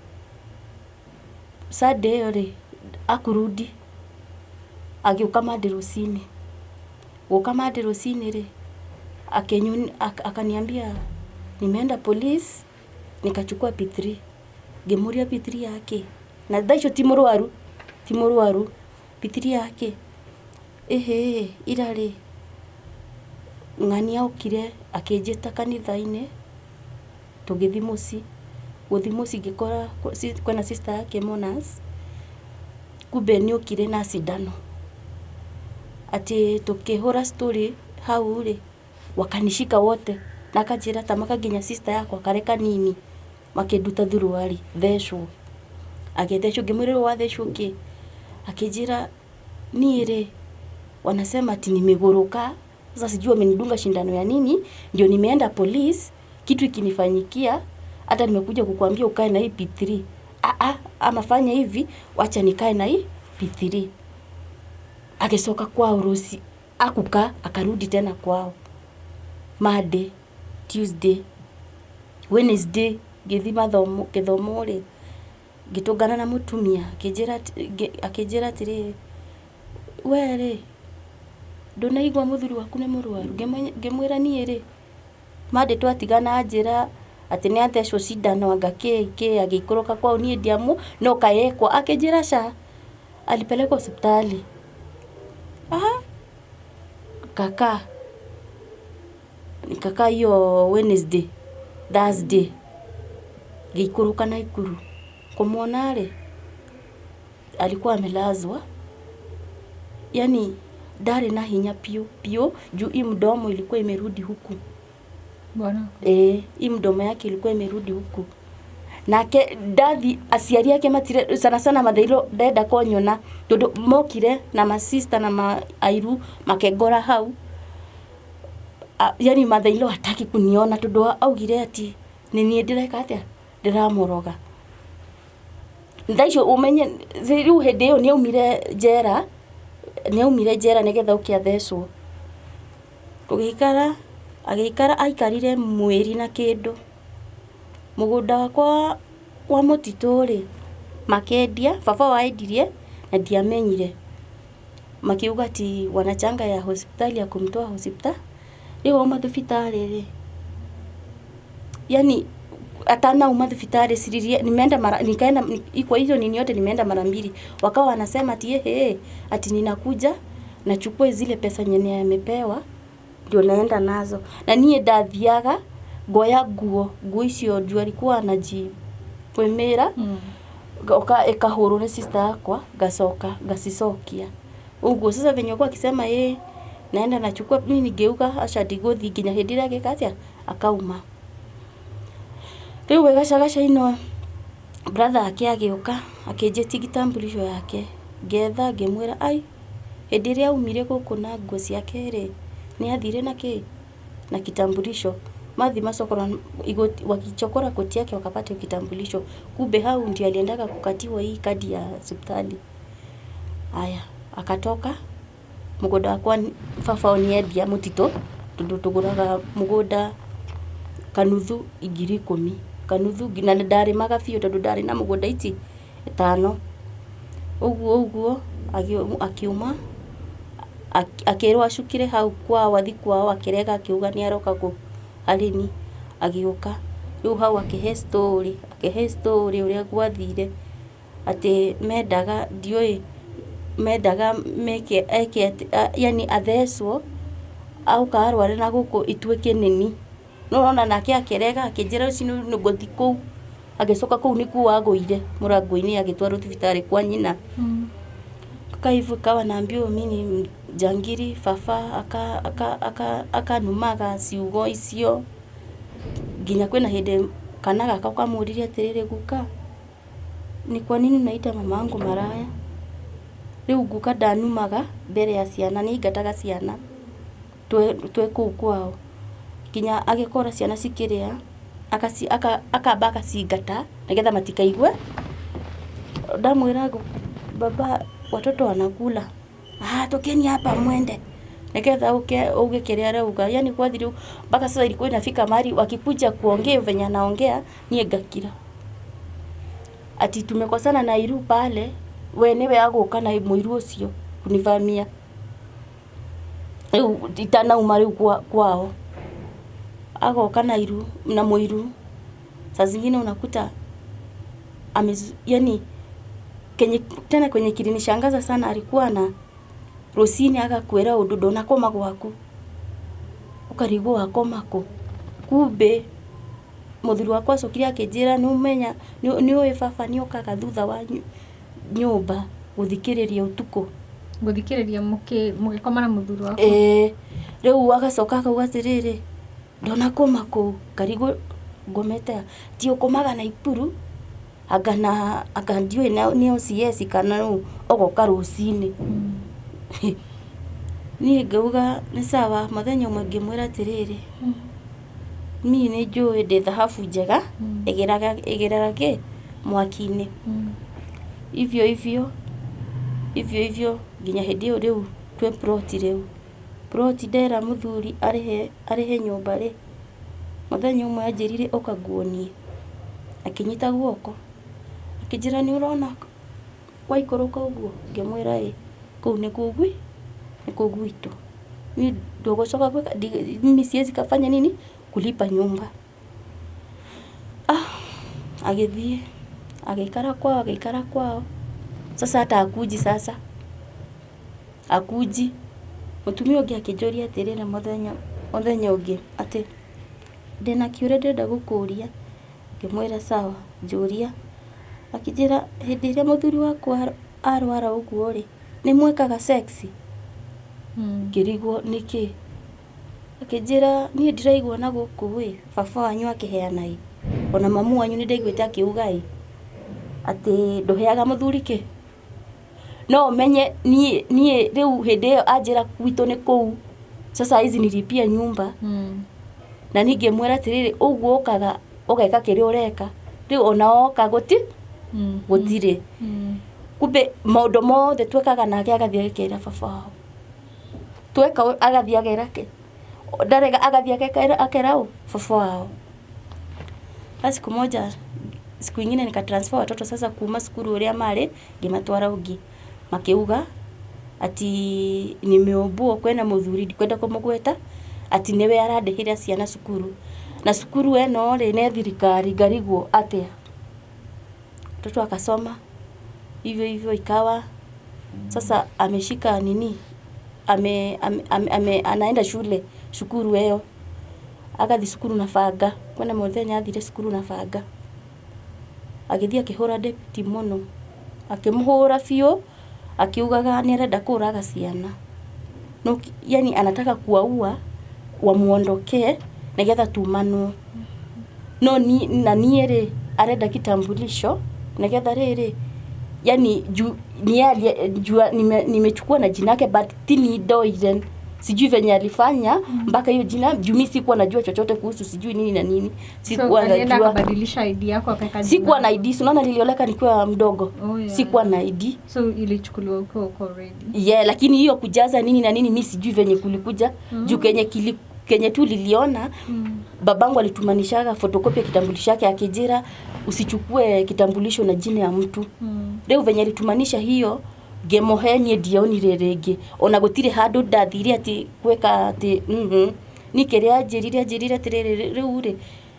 Sunday ĩyo rĩ, akurudi agĩũka Monday rũcinĩ. Gũka Monday rũcinĩ rĩ, Akaniambia nimeenda police nikachukua P3. Ngimuria P3 yake na thaa icio ti mũrwaru, ti mũrwaru. P3 yake ĩhĩ irarĩ ng'ania okire akĩnjĩta kanitha-inĩ tũgĩthiĩ mũciĩ. Gũthiĩ mũciĩ ngĩkora kwĩna sister yake Monas, kumbe nĩokire na cindano. Atĩ tũkĩhũra story hau rĩ, wakanishika wote na akanjĩra tamaka nginya sister yakwa karĩ kanini, makĩnduta thuruarĩ thecwo. Agĩthecwo, ngĩmwĩra rĩu wathecwo kĩ? Akĩnjĩra niĩ rĩ, wanasema ati nimegoroka, sasa sijui wamenidunga shindano ya nini, ndio nimeenda police, kitu ikinifanyikia hata nimekuja kukuambia ukae na hii P3. Ah ah, ama fanya hivi, wacha nikae na hii P3. Agĩcoka kwao rũci akuka akarudi tena kwao Monday, Tuesday, Wednesday ngĩthiĩ mathomo gĩthomo rĩ, ngĩtũngana na mũtumia akĩnjĩra atĩrĩrĩ, we rĩ, ndũnaigua mũthuri waku nĩ mũrwaru? Ngĩmwĩra niĩ rĩ, Monday twatigana anjĩra atĩ nĩ athecwo cindano anga kĩ kĩ agĩikũrũka kwao niĩ ndiamu no kayekwa akĩnjĩra ca alipelekwa hospitali. Aha, kaka nikakaa hiyo Wednesday, Thursday ngĩikũrũka Naikuru kũmuona rĩ, alikuwa amelazwa, yani ndarĩ na hinya piũ piũ juu hii mdomo ilikuwa imerudi huku. Bwana. Eh, hii mdomo yake ilikuwa imerudi huku. Nake ndathi aciari ake matire sana sana matheirwo ndenda kũnyona tondũ mokire na masista na maairu makengora hau. Yani matheirwo hataki kuniona tondũ augire ati nĩ niĩ ndĩreka atĩa, ndĩramũroga. Thaa icio ũmenye rĩu hĩndĩ ĩyo nĩaumire njera, nĩaumire njera nĩgetha oke athecwo. Tũgĩikara, agĩikara aikarire mweri na kĩndũ. Mũgũnda wakwa wa mũtitũ rĩ, makendia, baba wao endirie na ndiamenyire. Makiuga ati wanachanga ya hospitali ya kumtoa hospitali. Rĩu auma thibitarĩ rĩ, yani atanauma thibitarĩ ciriria nimeenda mara nikaenda kwa hizo nini yote nimeenda mara mbili. Wakawa wanasema ati ehe, ati ninakuja nachukua zile pesa nyenye amepewa ndio naenda nazo. Na niĩ ndathiaga ngoya nguo, nguo icio juu alikuwa anajikwĩmĩra oka ĩkahũrwo nĩ sister yakwa ngacoka ngacicokia. Ũguo sasa venye walikuwa wakisema eh, naenda nachukua, mimi ningeuka aca ndigũthiĩ nginya hĩndĩ ĩrĩa agĩka atĩa akauma. Rĩu we gacagaca ino brother ake agĩũka akĩnjĩtia kitambulisho yake, ngetha ngĩmwĩra ai, hĩndĩ ĩrĩa aumire gũkũ na nguo ciake rĩ, nĩ athire na kĩ na kitambulisho. Mathi macokora igoti, wakichokora koti yake wakapata hiyo kitambulisho. Kumbe hau ndio aliendaga kukatiwa hii kadi ya hospitali. Aya, akatoka mũgũnda wakwa baba wao nĩendia mũtitũ tondũ tũgũraga mũgũnda kanuthu 10,000 kanuthu, na ndarĩmaga biũ tondũ ndarĩ na mũgũnda iti ĩtano. Ũguo ũguo akiuma akĩrwo acukire hau kwao athi kwao akĩrega akiuga nĩ aroka kũ harĩ agĩũka. Rĩu hau akĩhe story, akĩhe story ũrĩa gwathire atĩ mendaga ndiũĩ mendaga meke eke yani athecwo auka arware na gũkũ ituĩke nini. No ũrona nake akĩrega akĩnjĩra rũciũ nĩngũthiĩ kũu. Agĩcoka kũu nĩkuo agũire mũrango-inĩ agĩtwarwo thibitarĩ kwa nyina. Kaka hivyo ikawa naambiwa mimi ni jangiri, baba akanumaga ciugo icio nginya kwĩna hĩndĩ kana gakwa kamũririe atĩrĩrĩ, guka ni kwa nini unaita mamangu maraya? Rĩu guka ndanumaga mbere ya ciana, nĩ aingataga ciana twĩ kũu kwao nginya agĩkora ciana cikĩrĩa akamba akacingata nĩgetha matikaigue. Ndamwĩra baba watoto wanakula, ah, tokeni hapa mwende nĩgetha uke uge kĩrĩa arauga. Yani kwathire mpaka sasa ilikuwa inafika mahali wakikuja kuongea venye anaongea niĩ ngakira. Ati tumekosana na Iru pale, we nĩwe agũka na mũiru ũcio kunivamia. Rĩu itanauma rĩu kwao. Agoka na iru na mũiru. Saa zingine unakuta yani kenye tena kwenye kilinishangaza sana, alikuwa na rũcinĩ agakwĩra ũndũ, ndũnakoma gwaku, ũkarigwo wakoma kũ. Kumbe mũthuri wakwa acokire akĩnjĩra, nĩ ũmenya nĩ ũĩ baba nĩ okaga thutha wa nyũmba gũthikĩrĩria ũtukũ. Gũthikĩrĩria mũgĩkoma na mũthuri waku? Ĩĩ. Rĩu agacoka akauga atĩrĩrĩ, ndonakoma kũu. Ngarigwo ngomete ha? Ti ũkomaga Naikuru anga na anga ndiũĩ nĩ OCS kana nũ, ũgoka rũcinĩ. Niĩ ngauga nĩ sawa. Mũthenya ũmwe ngĩmwĩra atĩrĩrĩ, niĩ nĩ njũĩ ndĩ thahabu njega ĩgeraga ĩgeraga kĩ mwaki-inĩ. Hivyo hivyo hivyo hivyo nginya hĩndĩ ĩyo rĩu twĩ ploti. Rĩu ploti ndera mũthuri arĩhe arĩhe nyũmba rĩ, mũthenya ũmwe anjĩrire, ũka nguonie. Akĩnyita guoko akĩnjĩra, nĩ ũrona waikũrũka ũguo? Ngĩmwĩra ĩ, kũu nĩkuo gwi nĩkuo gwitũ. Niĩ ndũgũcoka gwĩka mimi siwezi kafanya nini kulipa nyumba. Ah, agĩthiĩ agĩikara kwao, agĩikara kwao. Sasa hata akuji, sasa akuji. Mũtumia ũngĩ akĩnjũria atĩrĩrĩ, mũthenya ũngĩ atĩ ndĩna kĩũria ndĩrenda gũkũria. Ngĩmwĩra sawa, njũria. Akĩnjĩra, hĩndĩ ĩrĩa mũthuri wakwa arwara ũguo rĩ, nĩ mwekaga sex? Ngĩrigwo nĩkĩ. Akĩnjĩra, niĩ ndiraigua na gũkũ ĩ baba wanyu akĩheana ĩ, ona mamu wanyu nĩ ndaiguĩte akiuga ĩ atĩ ndũheaga mũthuri kĩ. No ũmenye niĩ rĩu hĩndĩ ĩyo anjĩra gwitũ nĩ kũu, sasa hizi nilipia nyumba. Na niĩ ngĩmwĩra atĩrĩrĩ, ũguo ũkaga ũgeka kĩrĩa ũreka rĩu, ona oka gũti gũtirĩ. Kumbe maũndũ mothe twekaga nake agathiĩ agekĩra baba wao, tweka agathiĩ agera kĩ ndarega, agathiĩ agekera akera ũ baba wao. Sasa siku moja, siku ingine nikatransfer watoto sasa kuma cukuru ũrĩa marĩ ngĩmatwara ũngĩ, makiuga ati nimeombwo kwena mũthuri, ndikwenda kũmũgweta, ati nĩwe arandĩhĩra ciana cukuru, na cukuru ĩno rĩ nĩ thirikari. Ngarigwo atĩa. Mtoto akasoma hivyo hivyo, ikawa sasa ameshika nini, ame, anaenda shule cukuru ĩyo, agathi cukuru na banga. Kwĩna mũthenya athire cukuru na banga, agĩthiĩ akĩhũra deputy mũno, akĩmũhũra biũ, akiugaga nĩ arenda kũraga ciana no, yani anataka kuwaua wamuondokee nigetha tumanwo no ni, na niĩ rĩ arenda kitambulisho nigetha rĩrĩ, yani juu ni jua nimechukua na jina yake, but ti ni ndoire, sijui venye alifanya mpaka hiyo jina, juu mi sikuwa najua chochote kuhusu sijui nini na nini. Sikuwa So, alienda najua. Akabadilisha ID yako akaweka jina Sikuwa na lako. ID. Si unaona nilioleka nikiwa mdogo? Oh, yeah. Sikuwa na ID. So ilichukuliwa ukiwa uko ready. Yeah, lakini hiyo kujaza nini na nini, mi sijui venye kulikuja, juu kenye tu liliona, babangu alitumanishaga photocopy ya kitambulisho yake akijira usichukue kitambulisho na jina ya mtu. Rĩu venye alitumanisha hiyo ngĩmũhe, niĩ ndionire rĩngĩ, ona gũtirĩ handũ ndathire ati gwĩka atĩ ni kĩrĩa anjĩrire, anjĩrire atĩrĩrĩ, rĩu rĩ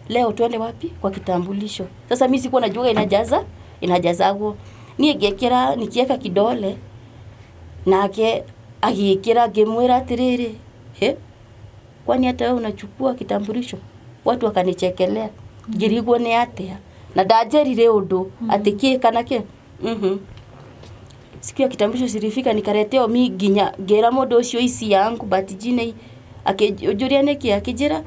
leo twende wapi kwa kitambulisho. Sasa mi sikuwa najua inajaza inajazagwo. Niĩ ngĩkĩra, nikieka kidole nake agĩkĩra. Ngĩmwĩra atĩrĩrĩ, he, kwani hata wewe unachukua kitambulisho? Watu wakanichekelea. Ngĩrigwo nĩ atĩa na ndanjĩrire ũndũ atĩ kĩ kana kĩ. Siku ya kitambulisho silifika, nikaleteo mi nginya ngĩra mũndũ ũcio ici yangu, but jina akĩnjũria nĩkĩ, akĩnjĩra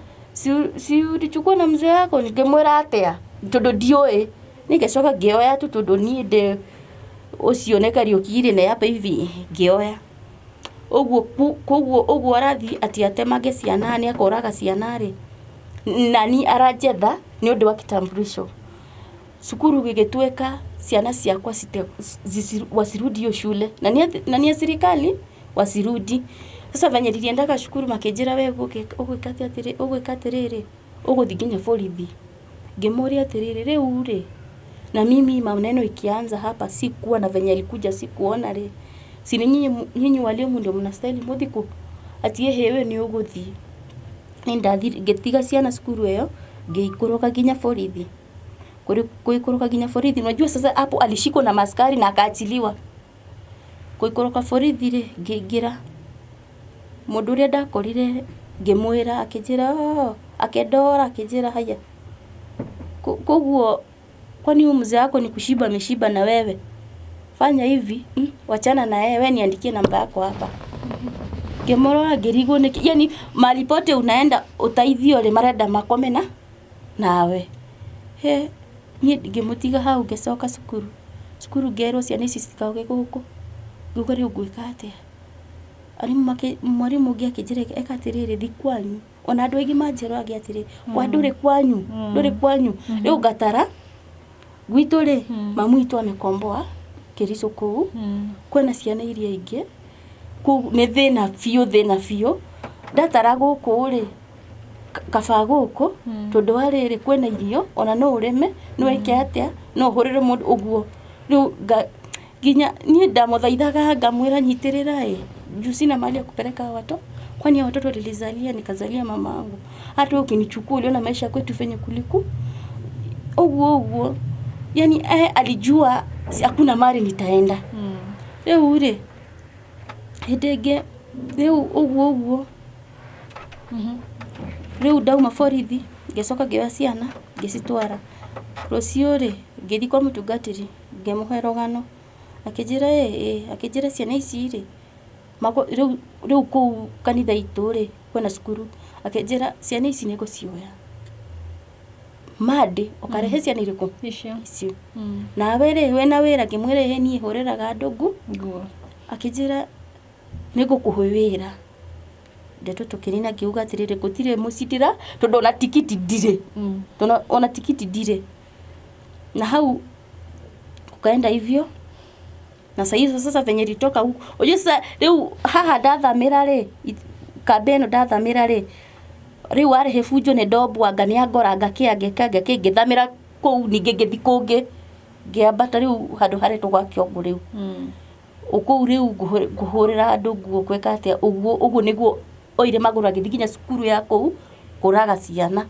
si ulichukua na mzee wako? Ngĩmwĩra atĩa, tondũ ndiũĩ. Nĩngĩcoka ngĩoya tu, tondũ niĩ ndĩ ũcio nĩ Kariũki rĩ na hapa hivi ngĩoya ũguo koguo ũguo arathiĩ atĩ atemange ciana, nĩ akoraga ciana rĩ, nani aranjetha nĩ ũndũ wa kitambulisho. Cukuru gĩgĩtuĩka ciana ciakwa wasirudi hiyo shule na ni ya serikali, wasirudi. Sasa venye niliendaga cukuru makĩnjĩra, we ũgwĩka atĩa ũgwĩka atĩrĩrĩ, ũgũthiĩ nginya borithi. Ngĩmũria atĩrĩrĩ, rĩu rĩ na mimi maneno ikianza hapa sikuwa na venye alikuja sikuona rĩ, si ni nyinyi, nyinyi walimu ndio mnastahili mũthiĩ kũ ati ehe we nĩ ũgũthiĩ. Niĩ ndathire ngĩtiga ciana cukuru ĩyo ngĩikũrũka nginya borithi. Kuikũrũka nginya borithi, unajua sasa hapo alishikwa na maskari na akaachiliwa. Kuikũrũka borithi rĩ, ngĩingĩra mũndũ ũrĩa ndakorire ngĩmwĩra, akĩnjĩra "Oh," akĩndora akĩnjĩra haya, koguo kwani huyu mzee wako ni kushiba ameshiba na wewe? Fanya hivi, wachana na yeye, we niandikie namba yako hapa. Ngĩmũrora ngĩrigwo nĩkĩ, yani mahali pote unaenda ũteithio rĩ, marenda makome na nawe. He niĩ ngĩmũtiga hau ngĩcoka cukuru. Cukuru ngerwo ciana ici citikoke gũkũ. Ngiuga rĩu ngwĩka atĩa? Arimũ makĩ mwarimũ ũngĩ akĩnjĩra eka atĩrĩrĩ, thi kwanyu. Ona andũ aingĩ manjĩraga atĩrĩ, kwa ndũrĩ kwanyu, ndũrĩ kwanyu. Rĩu ngatara gwitũ rĩ, mamu witũ amekomboa Kericho kũu, kwĩna ciana iria ingĩ kũu nĩ thĩna biũ, thĩna biũ. Ndatara gũkũ rĩ, kaba gũkũ tondũ wa rĩrĩ kwĩna irio ona no ũrĩme, no wĩke atĩa, no ũhũrĩre mũndũ ũguo. Rĩu nginya niĩ ndamũthaithaga ngamwĩra nyitĩrĩra ĩ, juu sina mahali ya kupeleka hawa watoto, kwani hao watoto nilizalia nikazalia mama yangu. Hata wewe ukinichukua uliona maisha kwetu venye kuliku ũguo ũguo. Yani alijua hakuna mahali nitaenda. Rĩu rĩ, hĩndĩ ĩngĩ rĩu ũguo ũguo, rĩu ndauma borithi ngĩcoka ngĩoya ciana ngĩcitwara. Rũciũ rĩ, ngĩthiĩ kwa mũtungatĩri ngĩmũhe rũgano, akĩnjĩra ĩ ĩ, akĩnjĩra ciana ici rĩ, rĩu rĩu kũu kanitha itũ rĩ kwĩna cukuru, akĩnjĩra ciana ici nĩ ngũcioya Monday ũkarehe ciana irĩkũ? Icio. Icio. Nawe rĩ, wĩna wĩra? Ngĩmwĩra ĩ niĩ hũrĩraga andũ Nguo. Akĩnjĩra nĩ ngũkũhe wĩra. Ndeto tũkĩnina ngiuga atĩrĩrĩ, gũtirĩ mũcindĩra tondũ ona tikiti ndirĩ. Tondũ ona tikiti ndirĩ. Na hau kukaenda hivyo, na saa hizo sasa venye ilitoka huku, unajua sasa rĩu haha ndathamĩra rĩ, kambĩ ĩno ndathamĩra rĩ, rĩu arehe bunjo nĩ ndombwanga nĩ angoranga kĩ angĩka ngĩkĩ ngĩthamĩra kũu ningĩ ngĩthi kũngĩ ngĩambata rĩu handũ haretwo gwa Kĩongo rĩu. Kũu rĩu ngũhũrĩra andũ nguo gwĩka atĩa, ũguo ũguo nĩguo oire magũrũ agĩthiĩ nginya cukuru ya kũu kũraga ciana.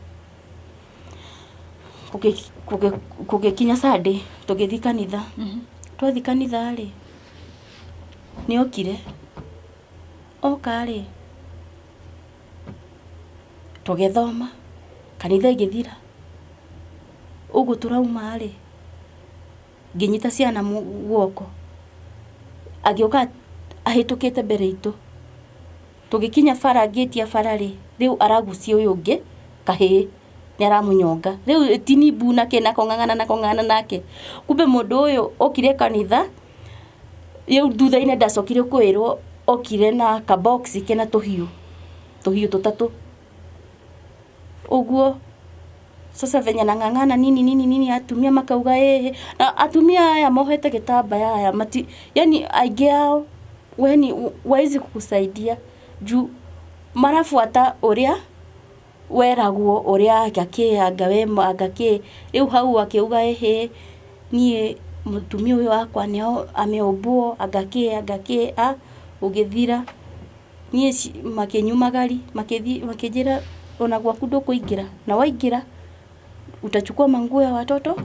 Gũgĩkinya Sunday tũgĩthiĩ kanitha. Twathiĩ kanitha rĩ, nĩ okire, oka rĩ, tũgĩthoma kanitha ĩgĩthira. Ũguo tũrauma rĩ, ngĩnyita ciana guoko, agĩũka ahĩtũkĩte mbere itũ. Tũgĩkinya bara ngĩtia bara rĩ, rĩu aragucia ũyũ ũngĩ kahĩĩ nĩ aramũnyonga. Rĩu tini mbu nake na kũng'ang'ana na kũng'ang'ana nake. Kumbe mũndũ ũyũ okire kanitha, rĩu thutha-inĩ ndacokire kwĩrwo okire na kabox kena tũhiũ, tũhiũ tũtatũ. Ũguo sasa venye anang'ang'ana nini nini nini, atumia makauga ĩhĩ, na atumia aya mohete gĩtambaya aya mati, yani aingĩ ao weni wawezi kukusaidia juu marabuata ũrĩa weragwo ũrĩa anga kĩ anga we anga kĩ. Rĩu hau akiuga ĩhĩ, niĩ mũtumia ũyũ wakwa nĩ ameombwo anga kĩ anga kĩ, a ũgĩthira. Niĩ makĩnyumagari makĩthiĩ makĩnjĩra ona gwaku ndũkũingĩra, na waingĩra utachukua manguo ya watoto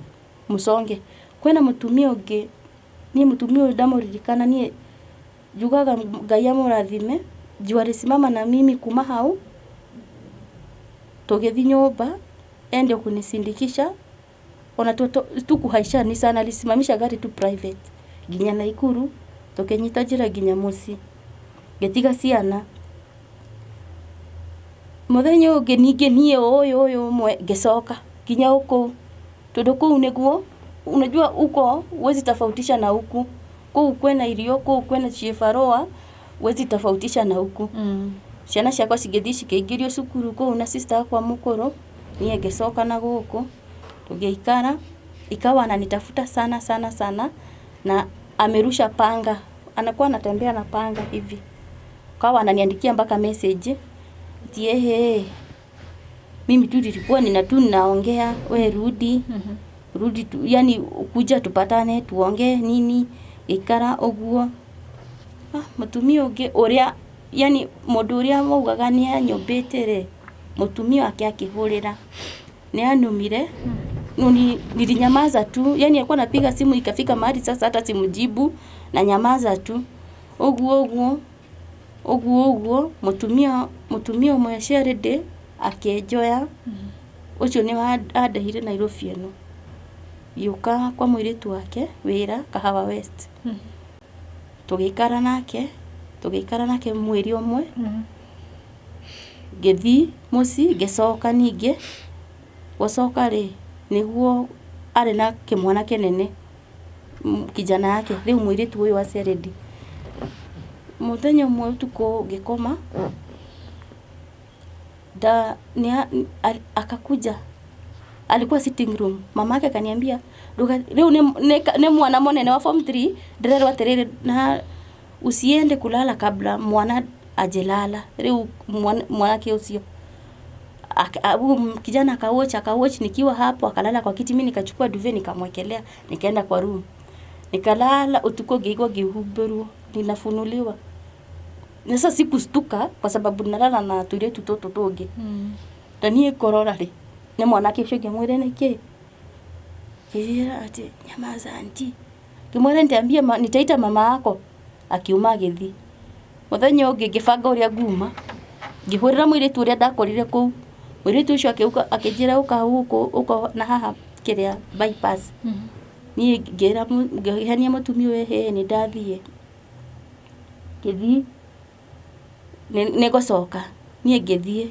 msonge. Kwĩna mũtumia ũngĩ, niĩ mũtumia ũyũ ndamũririkana, niĩ njugaga Ngai amũrathime juu alisimama na mimi kuma hau tũgĩthiĩ nyũmba, ende kunisindikisha ona tukuhaishani sana, alisimamisha gari tu private nginya Naikuru, tũkĩnyita njĩra nginya mũciĩ, ngĩtiga ciana. Mũthenya ũngĩ ningĩ niĩ ũyũ ũyũ ũmwe ngĩcoka nginya kũu, tondũ kũu nĩguo unajua huko huwezi tofautisha na huku. Kũu kwĩna irio, kũu kwĩna cibarũa, huwezi tofautisha na huku. Ciana ciakwa cigĩthiĩ cikĩingĩrio cukuru kũu na sister wakwa mũkũrũ, niĩ ngĩcoka na gũkũ tũgĩikara. Ikawa ananitafuta sana sana sana, na amerusha panga, anakuwa anatembea na panga hivi, kawa ananiandikia mpaka message ati ehe, mimi tu nilikuwa nina tu ninaongea, we rudi rudi tu, yani kuja tupatane tuongee nini, ikara ũguo. Ah, mũtumia ũngĩ ũrĩa yani mũndũ ũrĩa waugaga nĩ anyũmbĩte rĩ, Mũtumia wake akĩhũrĩra nĩ anumire. Nilinyamaza tu, yani alikuwa anapiga simu ikafika mahali sasa hata simjibu na nyamaza tu ũguo ũguo ũguo ũguo. Mũtumia ũmwe Sherede akĩnjoya, ũcio nĩ andehire Nairobi ĩno, gĩũka kwa mũirĩtu wake wĩra Kahawa West. Tũgĩikara nake mweri ũmwe. Ngĩthiĩ mũciĩ, ngĩcoka ningĩ. Gũcoka rĩ, nĩguo arĩ na kĩmwana kĩnene, kijana yake rĩu mũirĩtu ũyũ wa Seredi. Mũthenya ũmwe ũtukũ ngĩkoma da akakuja, alikuwa sitting room. Mama yake akaniambia rĩu nĩ mwana mũnene wa form 3. Ndĩrerwo atĩrĩrĩ, na usiende kulala kabla mwana ajelala. Rĩu mwanake ũcio huyu kijana akawatch nikiwa hapo, akalala kwa kiti. Mimi nikachukua duvet nikamwekelea, nikaenda kwa room nikalala. Utuko ngĩigua ngĩhumbĩrwo, ninafunuliwa. Na sasa sikustuka kwa sababu nalala na tũirĩtu tũtũ tũngĩ. Na niĩ kũrora rĩ, nĩ mwanake ũcio. Ngĩmwĩra nĩkĩ, kĩra atĩ nyamaza aunty. Ngĩmwĩra nitaambia nitaita mama yako. Akiuma agĩthiĩ. Mũthenya ũngĩ ngĩbanga ũrĩa nguma, ngĩhũrĩra mũirĩtu ũrĩa ndakorire kũu. Mũirĩtu ũcio akĩũka akĩnjĩra ũka gũkũ, ũka na haha kĩrĩa bypass. Niĩ ngĩra ngĩhenia mũtumia ũyũ, hĩ nĩ ndathiĩ, ngĩthiĩ nĩ ngũcoka. Niĩ ngĩthiĩ,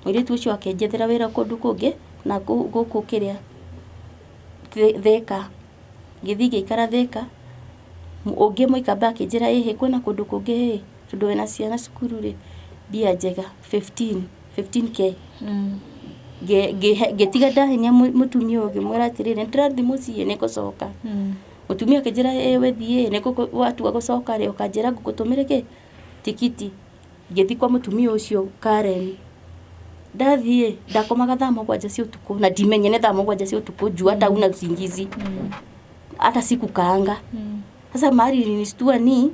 mũirĩtu ũcio akĩnjethera wĩra kũndũ kũngĩ na gũkũ kĩrĩa Thĩka. Ngĩthiĩ ngĩikara Thĩka. Ũngĩ mũikamba akĩnjĩra ĩhĩ kwĩna kũndũ kũngĩ ĩ tondũ wĩna ciana cukuru rĩ, mbia njega 15 15K. Ngĩtiga ndahenia mũtumia ũyũ, ngĩmwĩra atĩrĩrĩ, nĩ ndĩrathiĩ mũciĩ, nĩ ngũcoka. Mũtumia akĩnjĩra ĩ we thiĩ, nĩ watua gũcoka rĩ, ũkanjĩra ngũgũtũmĩre kĩ tikiti. Ngĩthiĩ kwa mũtumia ũcio Karen. Ndathiĩ ndakomaga thaa 7 cia ũtukũ na ndimenye nĩ thaa 7 cia ũtukũ juu hata una usingizi, hata sikukaanga. Sasa mahali ilinistua ni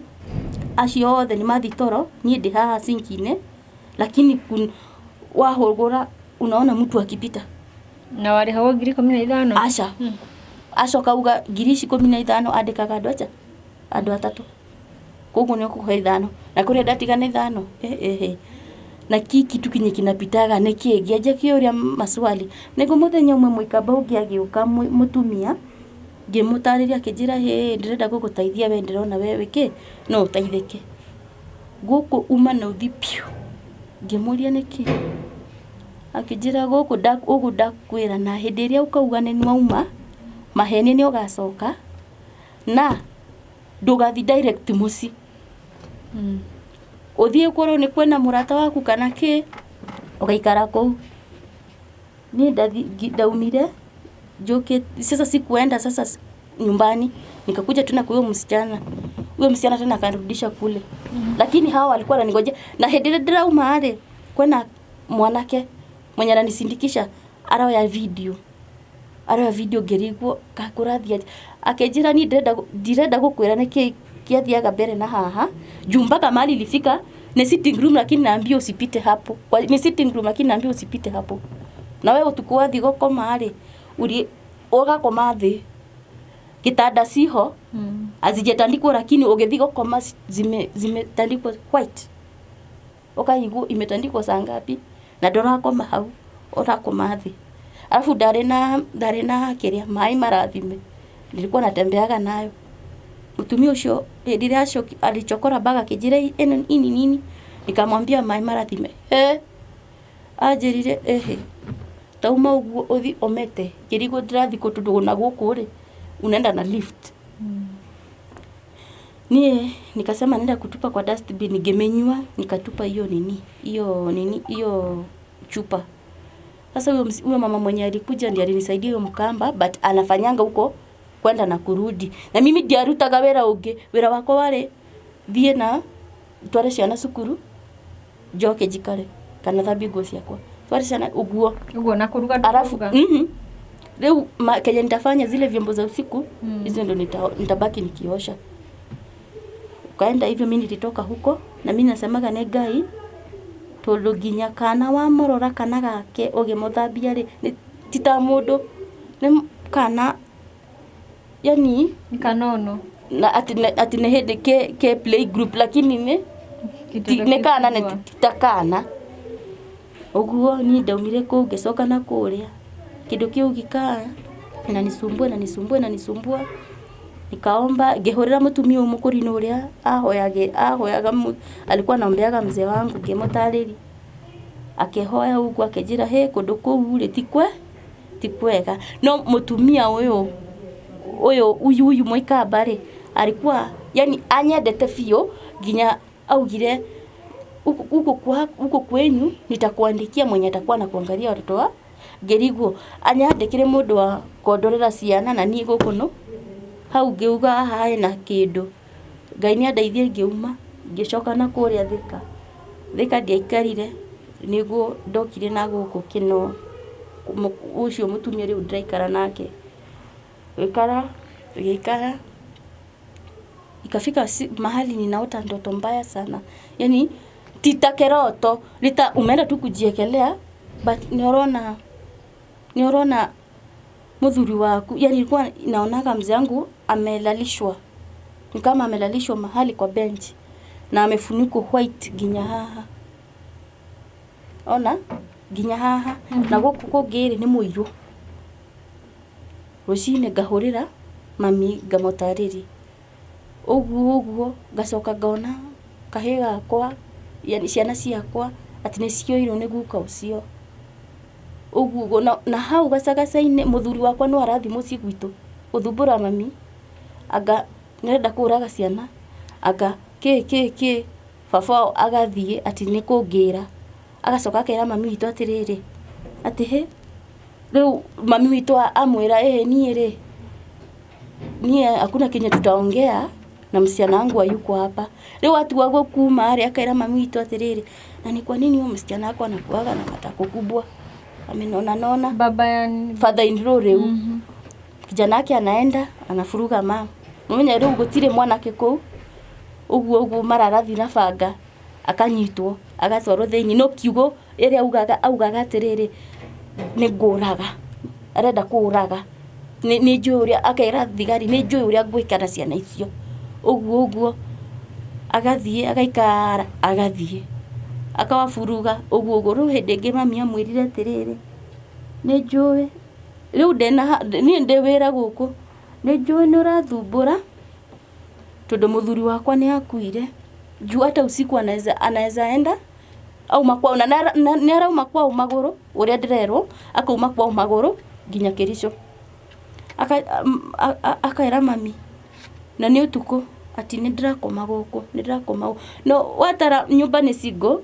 acio othe nĩ mathiĩ toro, niĩ ndĩ haha sinki-inĩ, lakini wahũgũra unaona mtu akipita. Na warĩhagwo 15,000? Aca, acoka uga ngiri ici 15 andĩkaga andũ acha andũ atatũ, koguo nĩ ũkũhe ithano na kũrĩa ndatigana ithano. Eh, eh, eh. Na ki kitu kinye kinapitaga nĩ kĩ ngĩanjia kĩũria maswali. Nĩguo mũthenya ũmwe mũikamba ũngĩ agĩũka, mũtumia, ngĩmũtarĩria, akĩnjĩra hĩ ndĩrenda gũgũteithia we, ndĩrona we wĩkĩ no ũteithĩke gũkũ uma na ũthi piũ. Ngĩmũria nĩkĩ, akĩnjĩra gũkũ ũguo ndakwĩra, na hĩndĩ ĩrĩa ũkauga nĩ wauma maheni nĩ ũgacoka na ndũgathiĩ direct mũciĩ, ũthiĩ ũkorwo nĩ kwĩna mũrata waku kana kĩ, ũgaikara kũu. Niĩ ndaumire njoke sasa, sikuenda sasa nyumbani, nikakuja tena kwa huyo msichana. Huyo msichana tena akanirudisha kule. Lakini hawa walikuwa wananingojea, na hĩndĩ ĩrĩa ndĩrauma rĩ, kwĩna mwanake mwenye ananisindikisha aroya video, aroya video. Ngĩrigwo kũrathiĩ atĩa. Akĩnjĩra niĩ ndirenda gũkwĩra nĩkĩ kĩathiaga mbere na haha juu mpaka mahali ilifika ni sitting room, lakini naambia usipite hapo. Ni sitting room, lakini naambia usipite hapo. Na we ũtukũ wathiĩ gũkoma rĩ, uri ũgakoma thĩ, gĩtanda ciho hazijatandikwa, lakini ũgĩthiĩ gũkoma zimetandikwa white, ũkaigua imetandikwa saa ngapi, na ndũrakoma hau, ũrakoma thĩ. Alafu ndarĩ na kĩrĩa maĩ marathime nilikuwa natembeaga nayo. Mũtumia ũcio hĩndĩ ĩrĩa alichokora bag akĩnjĩra ĩno ini nini, nikamwambia maĩ marathime. He anjĩrire ĩhĩ tauma ũguo ũthi omete. Ngĩrigwo ndĩrathiĩ kũ tondũ ona gũkũ rĩ unaenda na lift. Niĩ nikasema nenda kutupa kwa dustbin. Ngĩmĩnyua, nikatupa hiyo nini, hiyo nini, hiyo chupa. Sasa huyo mama mwenye alikuja ndiye alinisaidia, huyo mkamba, but anafanyanga huko kwenda na kurudi, na mimi ndiarutaga wĩra ũngĩ. Wĩra wakwa warĩ thiĩ na tware ciana cukuru, njoke njikare kana thambie nguo ciakwa, tware ciana ũguo. Ũguo na kũruga? Alafu ndũkũruga? Rĩu kenye nitafanya zile vyombo za usiku, hizo ndo nitabaki nikiosha. Ukaenda hivyo, mi nilitoka huko na mi nasemaga nĩ Ngai. Tondũ nginya kana wamũrora kana gake ũgĩmũthambia rĩ, ti ta mũndũ, nĩ kana yani Nĩ kanono. Na atĩ nĩ hĩndĩ ke play group, lakini nĩ nĩ kana nĩ ti ta kana. Ũguo niĩ ndaumire kũu ngĩcoka na kũrĩa kĩndũ kĩu gĩkaa inanisumbua, inanisumbua, inanisumbua. Nikaomba, ngĩhũrĩra mũtumia ũyũ mũkũrinũ ũrĩa ahoyaga, alikuwa anaombeaga mzee wangu. Ngĩmũtarĩria, akĩhoya ũguo, akĩnjĩra hĩ kũndũ kũu rĩ ti kwega. No mũtumia ũyũ ũyũ uyu uyu mũikamba rĩ, alikuwa yani anyendete biũ nginya augire huku kwenyu nitakuandikia mwenye atakuwa na kuangalia watoto wa ngĩrigwo anyandĩkĩre mũndũ wa kondorera ciana na niĩ gũkũ no hau ngĩuga haha hena kĩndũ. Ngai nĩ andeithie, ngĩuma ngĩcoka na kũrĩa Thika. Thika ndiaikarire, nĩguo ndokire na gũkũ Kĩnoo. Ũcio mũtumia rĩu ndĩraikara nake, gũikara gĩikara, ikafika mahali ninaota ndoto mbaya sana, yani ti ta kĩroto, ni ta umeenda tu kujiekelea, but nĩ ũrona mũthuri waku. Yani nilikuwa naonaga mzee wangu amelalishwa, ni kama amelalishwa mahali kwa bench na amefunikwa white nginya haha, ona nginya haha na gũkũ kũngĩ rĩ nĩ mũirũ. Rũcinĩ ngahũrĩra mami ngamũtarĩria ũguo ũguo, ngacoka ngona kahĩĩ gakwa, yani ciana ciakwa, atĩ nĩ cioirwo nĩ guka ũcio ũguo ũguo. Na hau gacagaca-inĩ mũthuri wakwa no arathiĩ mũciĩ gwitũ gũthumbũra mami, anga nĩarenda kũraga ciana, anga kĩ kĩ kĩ. Baba wao agathiĩ atĩ nĩ kũngĩra, agacoka akera mami witũ atĩrĩrĩ, atĩ hĩ rĩu mami witũ amwĩra, ĩĩ niĩ rĩ, niĩ hakuna kenye tutaongea na msichana wangu hayuko hapa. Rĩu atua gũkuma rĩ, akera mami witũ atĩrĩrĩ, na ni kwa nini huyo msichana wako anakuaga na matako kubwa, amenona nona? Baba ya Father in law. Rĩu kijana wake anaenda anafuruga mama. Mũmenye rĩu gũtirĩ mwanake kũu ũguo ũguo mararathi na banga, akanyitwo agatwarwo thĩinĩ. No kiugo ĩrĩa augaga atĩrĩrĩ, nĩ ngũraga, arenda kũraga, nĩ njũĩ ũrĩa akera thigari, nĩ njũĩ ũrĩa ngwĩka na ciana icio, ũguo ũguo. Agathiĩ agaikara, agathiĩ akawaburuga ũguo ũguo. Rĩu hĩndĩ ĩngĩ mami amwĩrire atĩrĩrĩ, nĩ njũĩ rĩu ndĩna niĩ ndĩ wĩra gũkũ, nĩ njũĩ nĩ ũrathumbũra tondũ mũthuri wakwa nĩ akuire, juu hata usiku anaweza enda auma kwao na nĩ arauma kwao magũrũ, ũrĩa ndĩrerwo akauma kwao magũrũ nginya Kericho. Akera mami na nĩ ũtukũ ati nĩ ndĩrakoma gũkũ, nĩ ndĩrakoma gũkũ. No watara nyũmba nĩ single,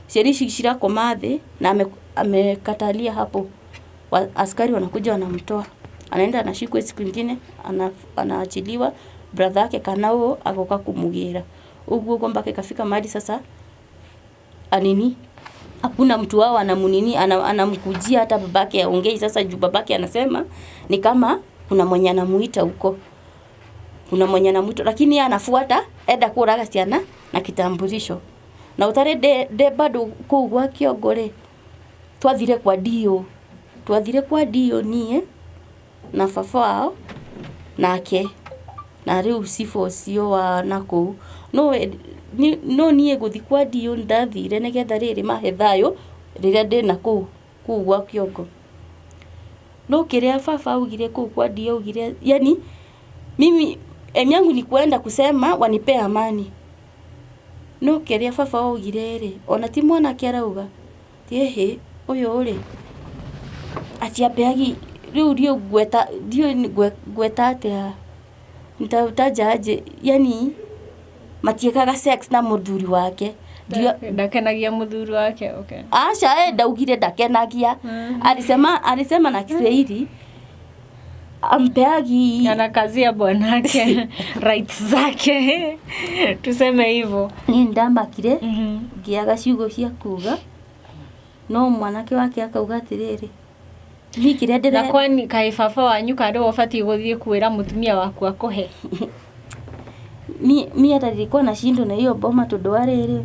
ciana ici cirakoma thĩ na amekatalia hapo. Askari wanakuja wanamtoa, anaenda anashikwa, siku ingine anaachiliwa, brother yake kana ũũ agoka kumugĩra ũguo ũguo mpaka ikafika mahali sasa anini hakuna mtu wao anamunini anamkujia, hata babake aongei sasa juu babake anasema ni kama kuna mwenye anamuita huko, kuna mwenye anamuita, lakini yeye anafuata enda kũraga ciana na kitambulisho na ũtarĩ ndĩ bado kũu gwa kĩongo rĩ. Twathire kwa dio, twathire kwa dio niĩ na baba wao nake na rĩu cibũ ũcio wa nakũu. No niĩ gũthiĩ kwa dio ndathire nĩgetha rĩrĩ mahe thayũ rĩrĩa ndĩna kũu kũu gwa kĩongo. No kĩrĩa baba augire kũu kwa dio, augire yani mimi aim yangu ni kuenda kusema wanipe amani. No kĩrĩa baba augire rĩ, ona ti mwanake arauga ti ĩhĩ ũyũ rĩ atiambeagi rĩu ndiũ ngweta, ndiũĩ ngweta atĩa, nitautaja aje, yani matiĩkaga sex na mũthuri wake. Ndakenagia mũthuri wake, okay. Aca, ndaugire ndakenagia. Alisema na Kiswahili ampeagi Anakazia bwanake rights zake, tuseme hivyo. Niĩ nĩndamakire ngĩaga ciugo cia kuga, no mwanake wake akauga atĩrĩrĩ, niĩ kĩrĩa Na ndĩre kwani kaĩ baba wanyu karĩ we ũbatiĩ gũthiĩ kwĩra mũtumia waku akũhe? Mi hata nilikuwa nashindwa na hiyo boma tondũ wa rĩrĩ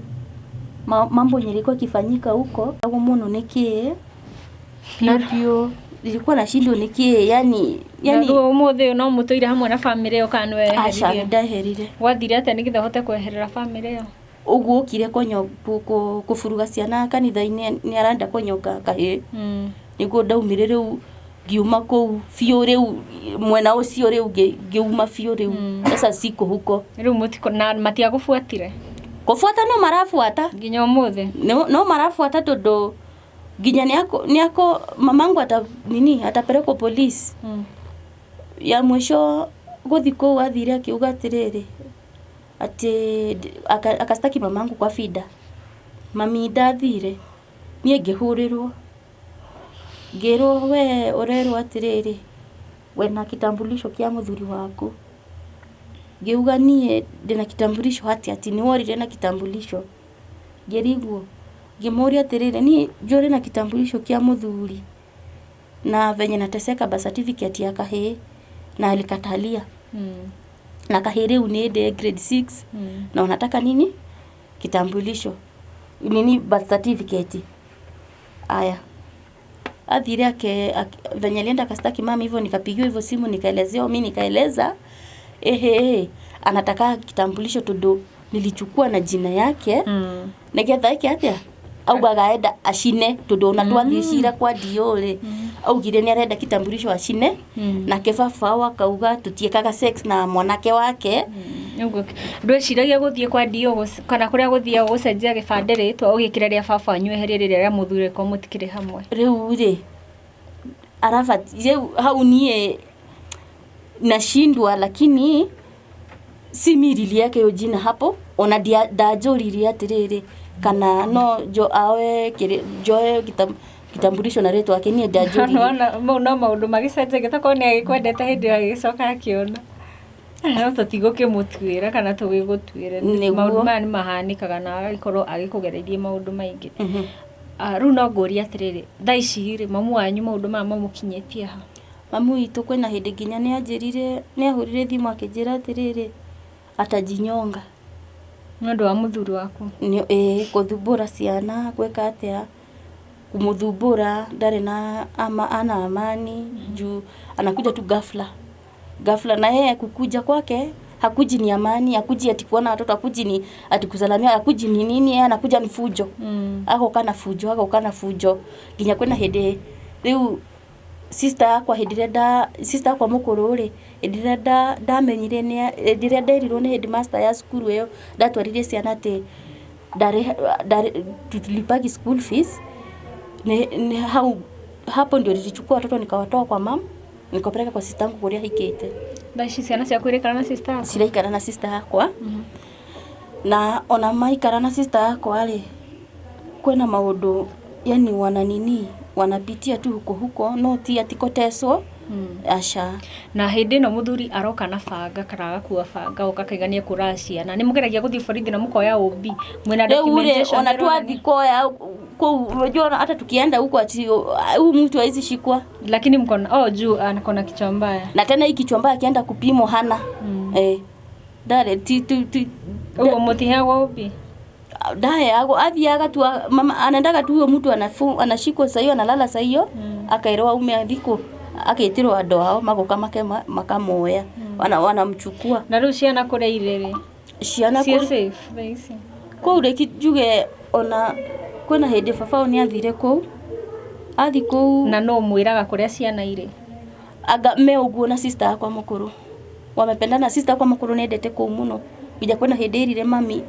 Mambo yenye ilikuwa ikifanyika huko huko muno nĩ kĩĩ biũ nilikuwa nashindwo nĩ kĩĩ yani yani yani rĩu ũmũthĩ ũyũ no mũtũire hamwe na bamĩrĩ ĩyo kana nĩ aca weherire nĩndaherire. Gwathire atĩa nĩgetha ũhote kweherera bamĩrĩ ĩyo? Ũguo okire kũburuga ciana kanitha-inĩ nĩ arenda kũnyonga kahĩĩ. Nĩguo ndaumire rĩu ngiuma kũu biũ rĩu mwena ũcio rĩu ngĩuma biũ rĩu. Sasa siko huko. Rĩu mũtiko na matiagũbuatire? Kũbuata no marabuata. Nginya ũmũthĩ? No marabuata tondũ nginya nĩako mamangu ata nini atapelekwo police. Ya mwisho gũthi kũu athire akiuga atĩrĩrĩ atĩ akastaki mamangu kwa FIDA. Mami ndathire niĩ ngĩhũrĩrwo ngĩrwo we ũrerwo atĩrĩrĩ wena kitambulisho kĩa mũthuri waku. Ngĩuga niĩ ndĩna kitambulisho atĩa ati nĩworire na kitambulisho. Ngĩrigwo ngĩmũria atĩrĩrĩ niĩ njũre na kitambulisho kĩa mũthuri na venye nateseka birth certificate ya kahĩĩ na alikatalia. Na kahĩĩ rĩu nĩ ndĩ grade 6 na unataka nini kitambulisho nini birth certificate. Aya athire venye alienda akastaki mami hivyo nikapigiwa hivyo simu nikaelezewa mi nikaeleza ehe anataka kitambulisho tondu nilichukua na jina yake nigetha eke atia augaga enda acine tondu ona twathiĩ cira kwa DO rĩ augire nĩ arenda kitambulisho acine. Nake baba wao akauga tutiĩkaga sex na mwanake wake. Ũguo ndweciragia gũthiĩ kwa DO kana kũrĩa gũthiagwo gũcenjia gĩbandĩ rĩtwa ũgĩkĩre rĩa baba wanyu eherie rĩrĩa rĩa mũthuri korwo mũtikĩrĩ hamwe? Rĩu rĩ arabati rĩu hau niĩ nashindwa lakini si mi niliweka hiyo jina hapo ona ndanjũririe atĩrĩrĩ kana no jo aoe njoe kitambulisho na rĩtwa ake niĩ ndanjũririe. Nĩwona mau no maũndũ magĩcenjagia tokorwo nĩ agĩkwendete hĩndĩ ĩyo agĩcoka akĩona no tũtigũkĩmũtuĩra kana tũgĩgũtuĩre. Nĩguo. Maũndũ maya nĩ mahanĩkaga na agagĩkorwo agĩkũgereirie maũndũ maingĩ. Rĩu no ngũrie atĩrĩrĩ thaa ici rĩ mamu wanyu maũndũ maya mamũkinyĩtie ha? Mamu witũ kwĩna hĩndĩ nginya nĩ anjĩrire nĩ ahũrire thimũ akĩnjĩra atĩrĩrĩ atajinyonga. Nĩ ũndũ wa mũthuri waku? Nĩ ĩĩ kũthumbũra ciana gwĩka atĩa kumuthumbũra ndarĩ na ana amani juu anakuja tu ghafla ghafla na yeye kukuja kwake hakuji ni amani hakuji ati kuona watoto hakuji ni ati kusalamia hakuji ni nini yeye anakuja ni fujo. Agoka na fujo agoka na fujo nginya kwĩna hĩndĩ rĩu sister yakwa hĩndĩ ĩrĩa sister yakwa mũkũrũ rĩ hĩndĩ ĩrĩa ndamenyire nĩ hĩndĩ ĩrĩa nderirwo nĩ headmaster ya cukuru ĩyo ndatwarire ciana atĩ ndarĩ tulipagi school fees ni hau hapo ndio nilichukua watoto nikawatoa kwa mam nikawapeleka kwa sister yangu kũrĩa hikĩte. Thaa ici ciana ciaku iraikara na sister yaku? Ciraikara na sister yakwa. Na ona maikara na sister yakwa rĩ kwĩna maũndũ yani wana nini wanapitia tu huko huko no ti ati kũteswo. Aca. Na hĩndĩ ĩno mũthuri aroka na banga kana agakua banga oka akaigania kũraga ciana nĩ mũgeragia gũthiĩ borithi na mũkoya OB mwĩna Rĩu rĩ documentation ona ĩronania? twathi koya kũu unajua hata tukienda huko ati huyu mtu hawezi shikwa. Lakini mko oh juu anakona kichwa mbaya. Na tena hii kichwa mbaya akienda kupimwa hana. Ndare ti tu tu Ũguo mũtiheagwo OB? Ndaheagwo athiaga tu mama anaendaga tu huyo mtu anashikwa saa hiyo analala saa hiyo akairwo aume athikwo aketirwo andũ ao magoka makamuoya wanamchukua. Na rĩu ciana kũrĩa irĩ rĩ? Ciana Ciĩ safe thaa ici? Kũu rĩ njuge ona kwĩna hĩndĩ baba nĩ athire kũu athi kũu. Na no mwĩraga kũrĩa ciana irĩ? Anga me ũguo na sister yakwa mũkũrũ wamependana. Sister yakwa mũkũrũ nĩendete kũu mũno nginya kwĩna hĩndĩ ĩrire mami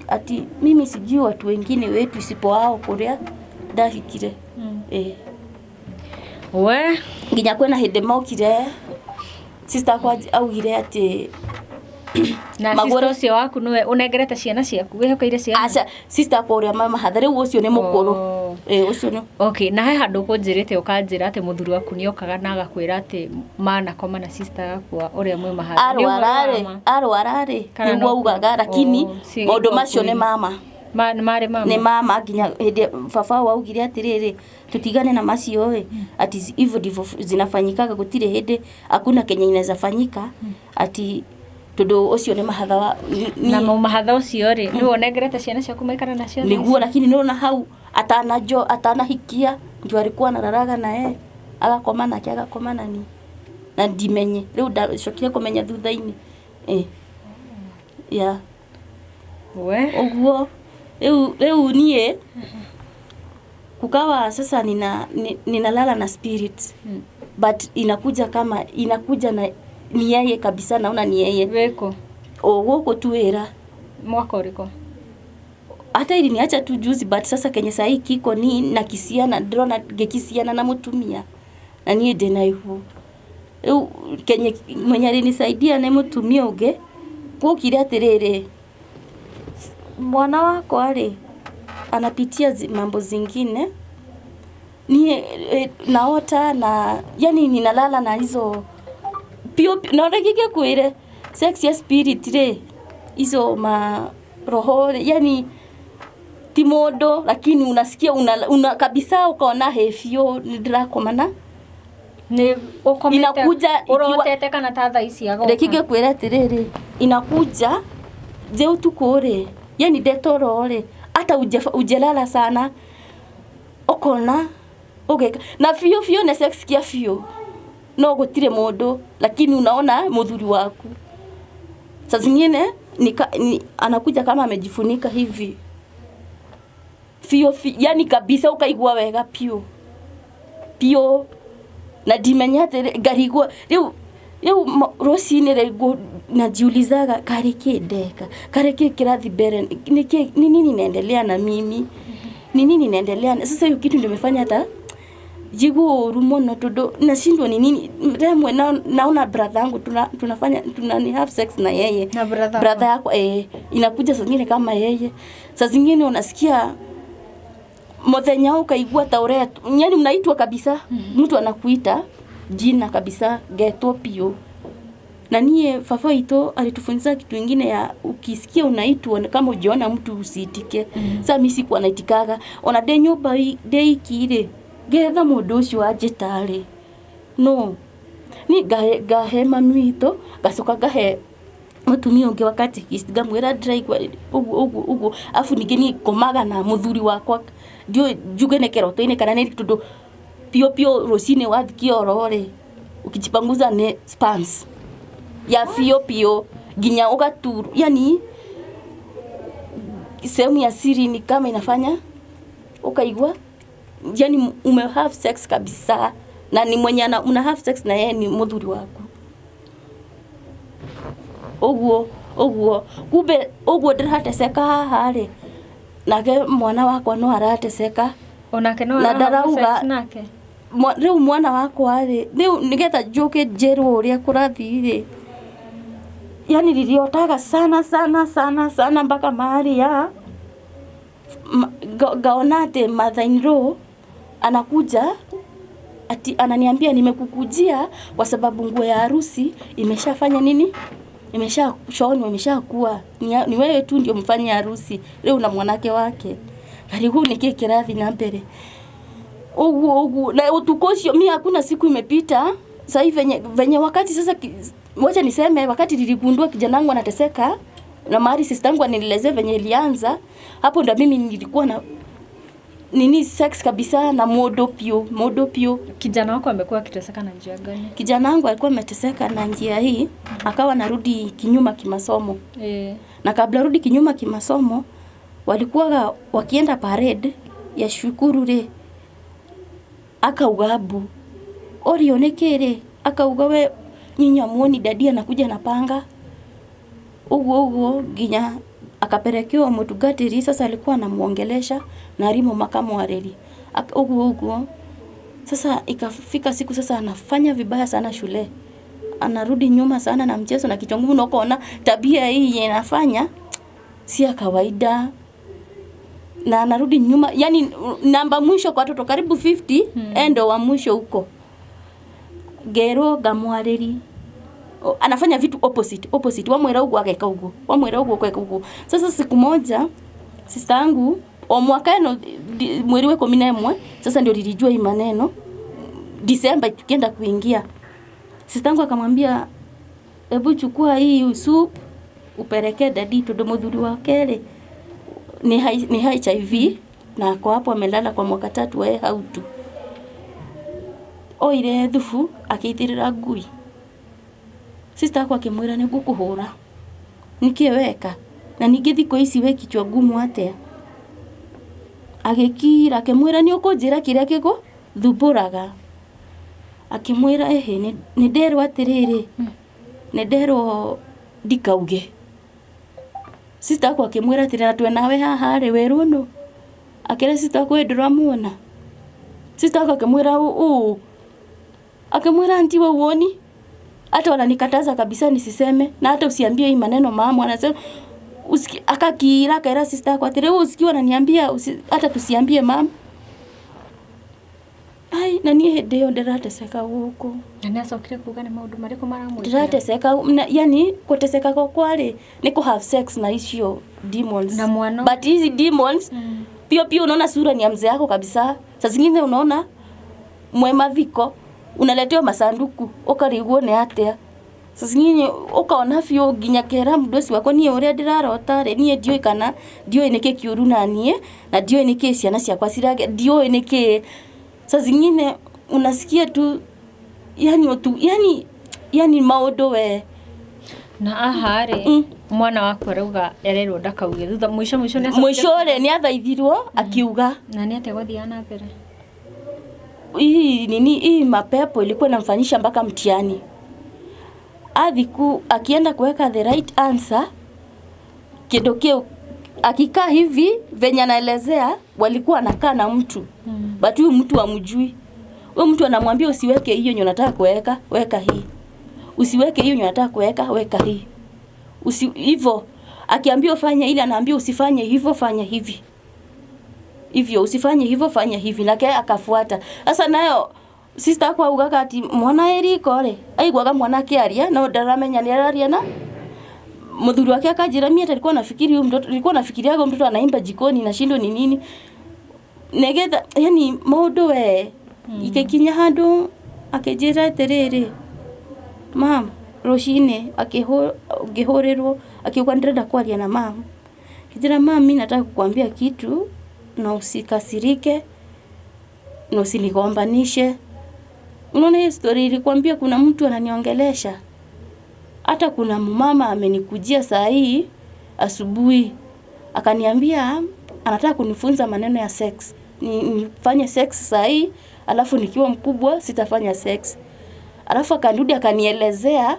ati mimi sijui watu wengine wetu isipo wao kũrĩa ndahikire. We nginya kwĩna hĩndĩ mokire sister yakwa augire atĩ na Magũrũ- sister ũcio waku nĩwe ũnengerete ciana ciaku wĩhokeire ciana? Aca sister yakwa ũrĩa mamahatha rĩu ũcio nĩ mũkũrũ. Oh. Ũcio nĩ Okay, na he handũ ũkũnjĩrĩte ũkanjĩra atĩ mũthuri waku nĩokaga na agakwĩra atĩ manakoma na sister yaku ũrĩa mwĩ mahatha. Nĩ ũhoro wa ma? Arwara rĩ Kana nĩguo no augaga lakini Oh, si maũndũ no macio nĩ kwĩra. mama. Marĩ mama? Nĩ mama nginya hĩndĩ baba wao augire atĩrĩrĩ tutigane na macio ĩ ati hivyo ndivyo zinafanyikaga gũtirĩ hĩndĩ hakuna kenye inaweza fanyika ati Tondu ucio ni mahatha wa Na mahatha ũcio rĩ, nĩwe ũnengerete ciana ciaku maikara nacio thaa niguo, ici? lakini nĩũrona hau atanajo atanahikia ndio alikuwa analalaga na yeye, agakoma nake, agakoma na ni na ndimenye. Rĩu ndacokire kũmenya thutha-inĩ, eh, yeah. We. Ũguo rĩu niĩ kukawa sasa ninalala na spirit, but inakuja kama inakuja na ni yeye kabisa, naona ni yeye. Wĩkũ? O gũkũ tu wĩra. Mwaka ũrĩkũ? Hata iliniacha tu juzi, but sasa kenye sahii kiko ni nakisiana, ndĩrona ngĩkisiana na mũtumia na niĩ ndĩna ihu. Rĩu kenye mwenye alinisaidia nĩ mũtumia ũngĩ. Gũkire atĩrĩrĩ, mwana wakwa rĩ anapitia mambo zingine, niĩ naota na yani ninalala na hizo pio na rĩngĩ ngĩkwĩre sex ya spirit rĩ, hizo ma roho rĩ, yani ti mũndũ, lakini unasikia una kabisa ukaona he biũ nĩndĩrakomana. Nĩ ũkomete? Inakuja Ũrotete kana ta thaa ici agoka? Reke ngĩkwĩre atĩrĩrĩ, inakuja je utukũ rĩ, yani ndetoro rĩ, hata ujelala sana, ukona ũgeka na biũ biũ nĩ sex kia biũ, no gũtirĩ mũndũ, lakini unaona mũthuri waku. Saa zingine anakuja kama amejifunika hivi biũ yani kabisa ukaigua wega biũ biũ, na ndimenya atĩrĩ ngarigwo rĩu rũcinĩ rĩngũ najiulizaga karĩ kĩ ndeka, karĩ kĩ kĩrathi mbere, ni nini inaendelea na mimi, ni nini inaendelea sasa. Hiyo kitu ndio imefanya hata njigue ũru mũno, tondũ nashindwa ni nini. Remwe naona brother yangu tunafanya tuna ni have sex na yeye. Na brother? Brother yako, eh. Inakuja saa zingine kama yeye, saa zingine unasikia muthenya ukaigua ta uretwo, yani mnaitwa kabisa, mtu anakuita jina kabisa, getwo piũ. Na niĩ baba witũ alitufunza kitu ingine ya ukisikia unaitwa kama ujiona mtu usiitike. Sasa mimi sikuwa naitikaga ona ndĩ nyũmba ndĩ iki rĩ, ngetha mũndũ ũcio anjĩta rĩ, no ni ngahe mami witũ, ngacoka ngahe mũtumia ũngĩ wa catechist, ngamwĩra ndĩraigua ũguo ũguo ũguo. Afu ningĩ niĩ ngomaga na mũthuri wakwa, ndiũĩ njuge nĩ kĩroto-inĩ kana nĩ tondũ piũ piũ rũcinĩ wathiĩ kĩoro rĩ, ukijipanguza nĩ spams ya biũ biũ nginya ũgaturu, yani sehemu ya siri ni kama inafanya ukaigua yani ume have sex kabisa, na ni mwenye una have sex na yeye ni mũthuri waku. Ũguo ũguo kumbe ũguo ndĩrateceka haha rĩ, nake mwana wakwa no arateceka. Onake no Na arahave ndarauga sex nake? Rĩu mwana wakwa rĩ, rĩu nĩgetha njũke njĩrwo ũrĩa kũrathiĩ rĩ, yani niliotaga sana sana sana sana mpaka mahali ya ngaona ati mother in law anakuja ati ananiambia nimekukujia kwa sababu nguo ya harusi imeshafanya nini, imeshashonwa, imeshakuwa ni wewe tu ndio mfanye harusi rĩu na mwanake wake. Karibu nĩkĩ kĩrathi na mbere uguo uguo na utuko ucio mi hakuna siku imepita sasa hivi venye wakati sasa wacha niseme wakati niligundua kijana wangu anateseka na mahali sister yangu anielezee venye ilianza, hapo ndo mimi nilikuwa na nini sex kabisa na modo pio modo pio. Kijana wako amekuwa akiteseka na njia gani? Kijana wangu alikuwa ameteseka na njia hii, akawa narudi kinyuma kimasomo. Na kabla rudi kinyuma kimasomo, walikuwa wakienda parade ya shukuru rĩ, akauga abu orio nĩkĩ rĩ, akauga we nyinyi amuoni dadi anakuja na panga uguo uguo nginya akapelekewa mũtungatĩri. Sasa alikuwa anamuongelesha na arimu makamwarĩri uguo uguo. Sasa ikafika siku sasa anafanya vibaya sana shule, anarudi nyuma sana na mchezo na kichwa ngumu, na ukaona tabia hii yenye anafanya si ya kawaida na anarudi nyuma, yani namba mwisho kwa watoto karibu 50, endo wa mwisho huko ngero ngamwarĩri. Anafanya vitu opposite opposite, wamwĩra ũguo ageka ũguo, wamwĩra ũguo ageka ũguo. Sasa siku moja sister yangu o mwaka ĩno mweri wa 11 sasa ndio nilijua hii maneno, Disemba tukienda kuingia, sister yangu akamwambia Hebu chukua hii soup upelekee daddy tondu muthuri wake rĩ ni HIV na ako hapo amelala kwa mwaka 3 we hau tu. Oire thubu akĩitĩrĩra ngui. Sister akwa akĩmwĩra nĩ ngũkũhũra nĩkĩ weka na ningĩ thikũ ici wĩ kichwa ngumu atĩa. Agĩkira akĩmwĩra nĩ ũkũnjĩra kĩrĩa gĩgũthumbũraga. Akĩmwĩra ĩhĩ nĩ nderwo atĩrĩrĩ nĩ nderwo ndikauge. Sister akwa akĩmwĩra atĩrĩ na twĩ nawe haha rĩ wĩrwo nũ? Akĩra sister akwa ĩ ndũramuona. Sister akwa akĩmwĩra ũ akĩmwĩra auntie we huoni hata wananikataza kabisa nisiseme na hata usiambie hii maneno mama anasema akakira akaira sister akwa atĩrĩ usikiwa ananiambia hata tusiambie mama. Ai na niĩ hĩndĩ ĩyo ndĩrateseka gũkũ. Na nĩ acokire kuga nĩ maũndũ marĩkũ maramwĩkĩra? Ndĩrateseka yani gũteseka gwakwa rĩ nĩ kũ have sex na icio demons. Na mwana? But hizi demons pio pio unaona sura ni ya mzee yako kabisa. Saa zingine unaona mwe mathiko unaletewa masanduku ukarigwo nĩ atĩa. Saa zingine ukaona biũ nginya kera mũndũ ũcio wakwa niĩ ũrĩa ndĩrarota rĩ niĩ ndiũĩ kana ndiũĩ nĩkĩ kĩũru na niĩ na ndiũĩ nĩkĩ ciana ciakwa cirage ndiũĩ nĩkĩ. Saa zingine unasikia tu yani utu yani yani maũndũ we. Na aha rĩ mwana waku arauga ererwo ndakauge thutha mũico mũico nĩ mũico rĩ nĩ athaithirwo akiuga. Na nĩ atĩa gwathiaga na mbere? Hii nini hii mapepo ilikuwa inamfanyisha mpaka mtihani. Athiku akienda kuweka the right answer kindu kiu akikaa hivi venye anaelezea walikuwa anakaa na mtu. But huyu mtu hamjui. Huyu mtu anamwambia usiweke hiyo yenye unataka kuweka, weka hii. Usiweke hiyo yenye unataka kuweka, weka hii. Usi hivyo akiambia ufanye ile anaambia usifanye hivyo, fanya hivi. Hivyo usifanye hivyo, fanya hivi. Nake akafuata. Sasa nayo sister akwa ugaga ati mwana eriko rĩ aiguaga mwana akiaria no ndaramenya nĩ araria na muthuri wake akanjĩra mimi hata nilikuwa nafikiri huyu mtoto nilikuwa nafikiria huyu mtoto anaimba jikoni na shindo ni nini negetha yani maũndũ we ikikinya handũ akĩnjĩra atĩrĩrĩ mam rũcinĩ ngĩhũrĩrwo akiuga ndĩrenda kwaria na mam. Kijira mam, mimi nataka kukuambia kitu na usikasirike na usinigombanishe. Unaona hiyo story ilikwambia kuna mtu ananiongelesha. Hata kuna mama amenikujia saa hii asubuhi akaniambia anataka kunifunza maneno ya sex. Nifanye sex saa hii alafu nikiwa mkubwa sitafanya sex. Alafu akarudi akanielezea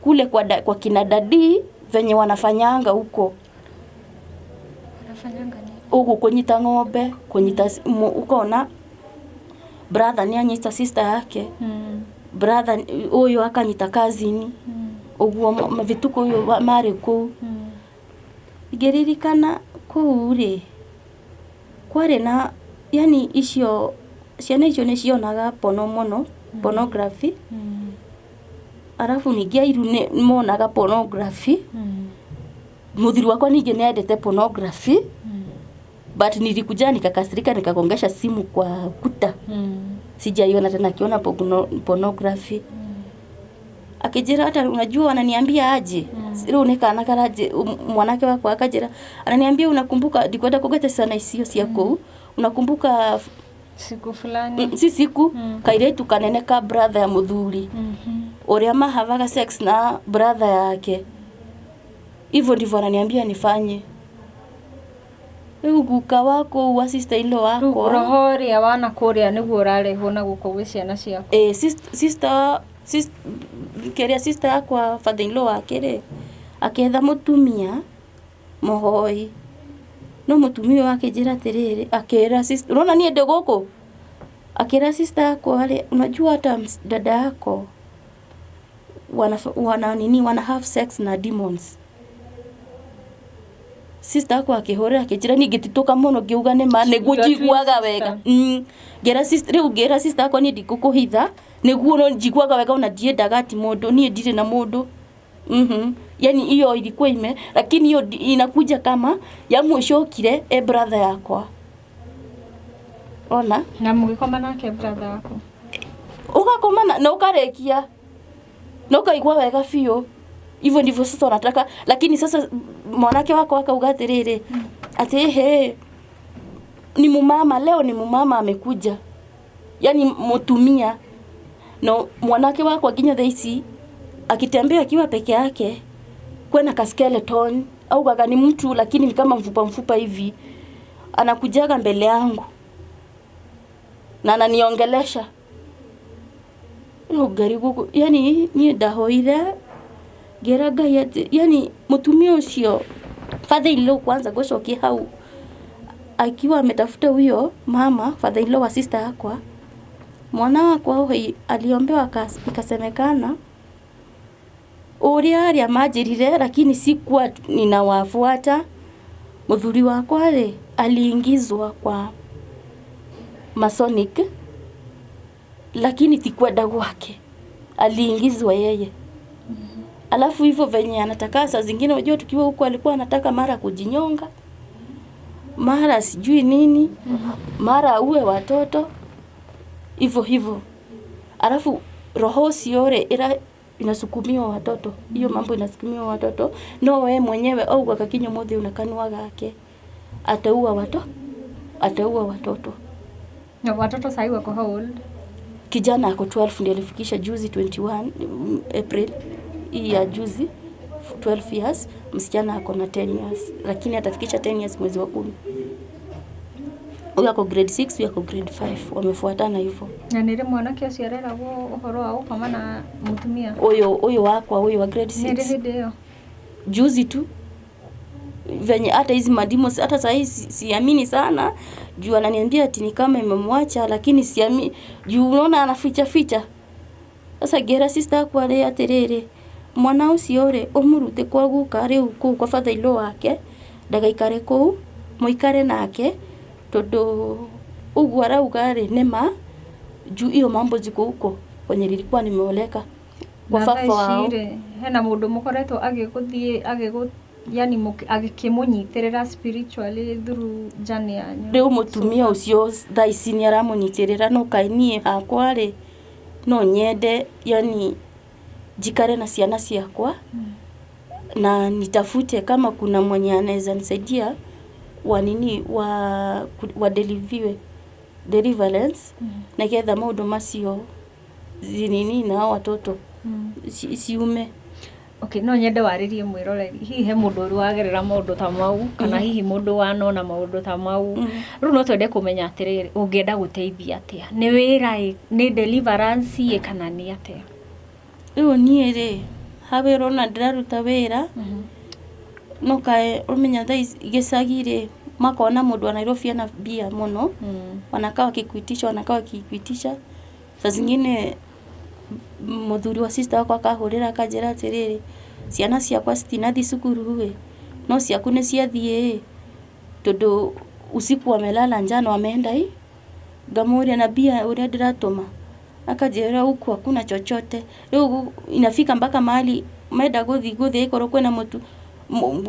kule kwa kina dadi venye wanafanyanga huko. Wanafanyanga nini? Huko kunyita ng'ombe, kunyita ukaona brother ni anyita sister yake. Brother huyo akanyita cousin. Uguo vituko huyo marĩ kũu. Ngĩririkana kũu rĩ kwarĩ na yani icio ciana icio nĩ cionaga pono mũno, pornography. Arafu ningĩ airu nĩ monaga pornography. Mũthuri wakwa ningĩ nĩ endete pornography. But nilikuja nikakasirika nikagongesha simu kwa ukuta. Sijaiona tena akiona pornography. Akijira hata unajua ananiambia aje. Rĩu nĩ kana karaje mwanake wakwa akajira ananiambia unakumbuka ndikwenda kugete sana icio cia kũu. Unakumbuka siku fulani. Si siku kairetu kanene ka brother ya muthuri. Uria mahavaga sex na brother yake. Hivyo ndivyo ananiambia nifanye. Rĩu guka wako wa sister in law wakwa. Roho ũrĩa wana kũrĩa nĩguo ũrarehwo na gũkũ gwĩ ciana ciaku. Sister kĩrĩa sister yakwa father in law wake rĩ akĩetha mũtumia mũhoi. No mũtumia ũyũ akĩnjĩra atĩrĩrĩ, akĩra sister, unaona niĩ ndĩ gũkũ? Akĩra sister yakwa rĩ, unajua hata dada yako wana nini, wana have sex na demons. Sister yakwa akĩhũrĩra akĩnjĩra niĩ ngĩtitũka mũno ngĩuga nĩ ma nĩguo Your twin njiguaga sister. wega. Ngĩra sister, rĩu ngĩra sister yakwa niĩ ndikũkũhitha nĩguo no njiguaga wega ona ndiendaga ati mũndũ niĩ ndirĩ na mũndũ. Yani hiyo ilikuwa ime, lakini hiyo inakuja kama ya mwisho okire e brother yakwa. Ona? Na mũgĩkoma nake brother waku? Ũgakoma na ũkarĩkia. Na ũkaigua wega biũ. Hivyo ndivyo sasa wanataka, lakini sasa mwanake wako akauga atiriri ati ehe, ni mumama leo, ni mumama amekuja, yani mutumia no mwanake wakwa nginya thaa ici akitembea akiwa peke yake kwena ka skeleton au gaga ni mtu lakini ni kama mfupa mfupa hivi, anakujaga mbele yangu na ananiongelesha ngari guku, yani niĩ ndahoire ngĩra Ngai atĩ yani mũtumia ũcio father in law kwanza ngũcokie hau akiwa ametafuta huyo mama father in law wa sister yakwa, mwana wakwa ũhĩ aliombewa ikasemekana ũrĩa arĩa manjĩrire, lakini sikuwa ninawafuata. Mũthuri wakwa rĩ aliingizwa kwa Masonic, lakini ti kwenda gwake, aliingizwa yeye. Alafu hivyo venye anataka saa zingine, unajua tukiwa huko alikuwa anataka mara kujinyonga, mara sijui nini, mara auwe watoto hivyo hivyo. Alafu roho ũcio rĩ ĩra inasukumiwa watoto, hiyo mambo inasukumiwa watoto, no we mwenyewe au gakakinya mũthĩ una kanua gake ataua watoto, ataua watoto. Na watoto sahi wako how old? Kijana ako 12, ndiye alifikisha juzi 21 April hii ya juzi 12 years. Msichana ako na 10 years, lakini atafikisha 10 years mwezi wa 10. Huyu ako grade 6, huyu ako grade 5, wamefuatana hivyo. Na nĩ rĩ mwanake ũcio areragwo ũhoro wa gũkoma na mũtumia? Huyu wakwa, huyu wa grade Nĩ rĩ 6. Hĩndĩ ĩyo? Juzi tu venye hata hizi madimo, hata sahii siamini sana juu ananiambia ati ni kama imemwacha, lakini siamini juu unaona anaficha ficha. Sasa ngĩra sister akwa rĩ atĩrĩrĩ, mwana ũcio rĩ ũmũrute kwa guka rĩu kũu kwa father in law wake, ndagaikare kũu, mũikare nake tondũ ũguo arauga rĩ nĩ ma, juu hiyo mambo ziko huko kwenye nilikuwa nimeoleka kwa Na thaa baba ici wao. rĩ hena mũndũ mũkoretwo agĩgũthiĩ agĩgũ yani agĩkĩmũnyitĩrĩra spiritually through journey yanyu? Rĩu mũtumia ũcio thaa ici nĩ aramũnyitĩrĩra, no kaĩ niĩ hakwa rĩ no nyende yani njikare na ciana ciakwa na nitafute kama kuna mwenye anaweza nisaidia wa nini wa deliviwe deliverance nĩgetha maũndũ macio zinini na hao watoto ciume. Okay, no nyende warĩrie mwĩroreri, hihi he mũndũ ũrĩ wagerera maũndũ ta mau kana hihi mũndũ wanona maũndũ ta mau. Rĩu no twende kũmenya atĩrĩrĩ, ũngĩenda gũteithia atĩa? Nĩ wĩra ĩ, nĩ deliverance ĩ, kana nĩ atĩa? Rĩu niĩ rĩ ha wĩra ona ndĩraruta wĩra, no kaĩ ũmenya thaa ici gĩcagi rĩ makona mũndũ wa Nairobi ena mbia mũno, wanakaa wakikuitisha, wanakaa wakikuitisha. Saa zingine mũthuri wa sister wakwa akahũrĩra akanjĩra atĩrĩrĩ, ciana ciakwa citinathi cukuru ĩ, no ciaku nĩ ciathiĩ ĩ, tondũ usiku wamelala njaa wameenda ĩ. Ngamũria na mbia ũrĩa ndĩratũma, akanjĩra huku hakuna chochote. Rĩu inafika mpaka mahali menda gũthiĩ gũthĩa ikorwo kwĩna mũtu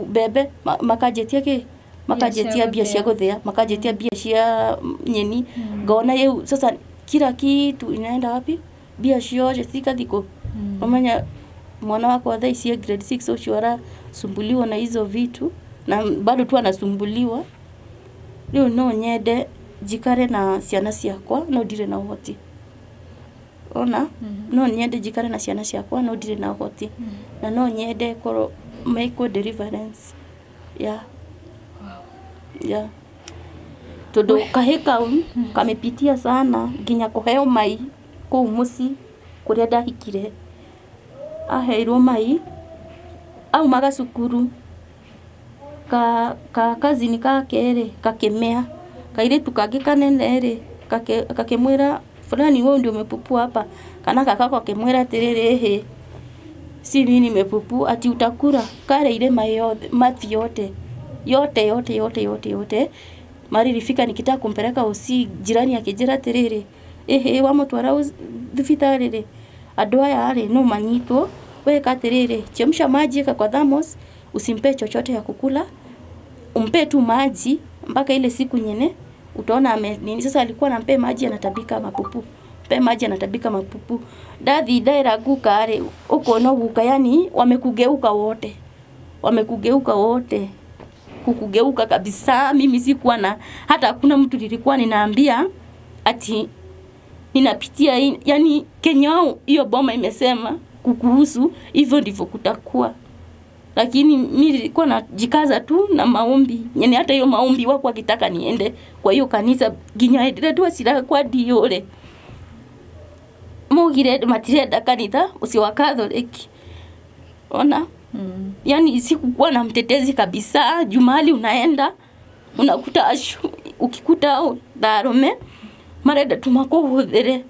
mbembe makanjĩtia kĩ, makanjĩtia mbia cia gũthĩa, makanjĩtia mbia cia nyeni. Ngona rĩu sasa kila kitu inaenda wapi, mbia ciothe cikathi kũ. Ũmenya mwana wakwa thaa ici e grade 6, ũcio arasumbuliwa na hizo vitu na bado tu anasumbuliwa. Rĩu no nyende njikare na ciana ciakwa no ndirĩ na ũhoti ona. No nyende njikare na ciana ciakwa no ndirĩ na ũhoti, na no nyende korwo mekwo deliverance, yeah, tondũ kahĩ kau kamepitia sana nginya kũheo mai kũu mũciĩ kũrĩa ndahikire. Aheirwo mai aumaga cukuru ka cousin kake rĩ kakĩmea kairĩtu kangĩ kanene rĩ kakĩmwĩra, "Fulani, wewe ndio umepupua hapa." Kana gaka kakĩmwĩra atĩrĩrĩ, "Ĩhĩ, si mimi nimepupu." Ati utakula kareire mai yothe, mathi yote yote yote yote yote yote. Mari ilifika nikitaka kumpeleka hosi, jirani akĩnjĩra atĩrĩrĩ, "Ĩhĩ, wamũtwara thibitarĩ rĩ andũ aya rĩ no manyitwo. Weka atĩrĩrĩ, chemsha maji, eka kwa thermos, usimpe chochote ya kukula, umpe tu maji mpaka ile siku nyene utaona ame nini." Sasa alikuwa anampe maji, anatabika mapupu. Pe maji anatapika mapupu. Ndathi ndaira guka rĩ, ũkona guka yani wamekugeuka wote, wamekugeuka wote, kukugeuka kabisa. Mimi sikuwa na hata, hakuna mtu nilikuwa ninaambia ati ninapitia hii, yani Kenya hiyo boma imesema kukuhusu, hivyo ndivyo kutakuwa. Lakini mi nilikuwa najikaza tu na maombi, yani hata hiyo maombi wako akitaka niende kwa hiyo kanisa nginya ndĩrendwa cira kwa ndiũrĩ maugire matirenda kanitha ucio wa Catholic ona. Yani sikukuwa na mtetezi kabisa. Juu mahali unaenda unakuta ashu, ukikuta tharume marenda tu makuhũthĩre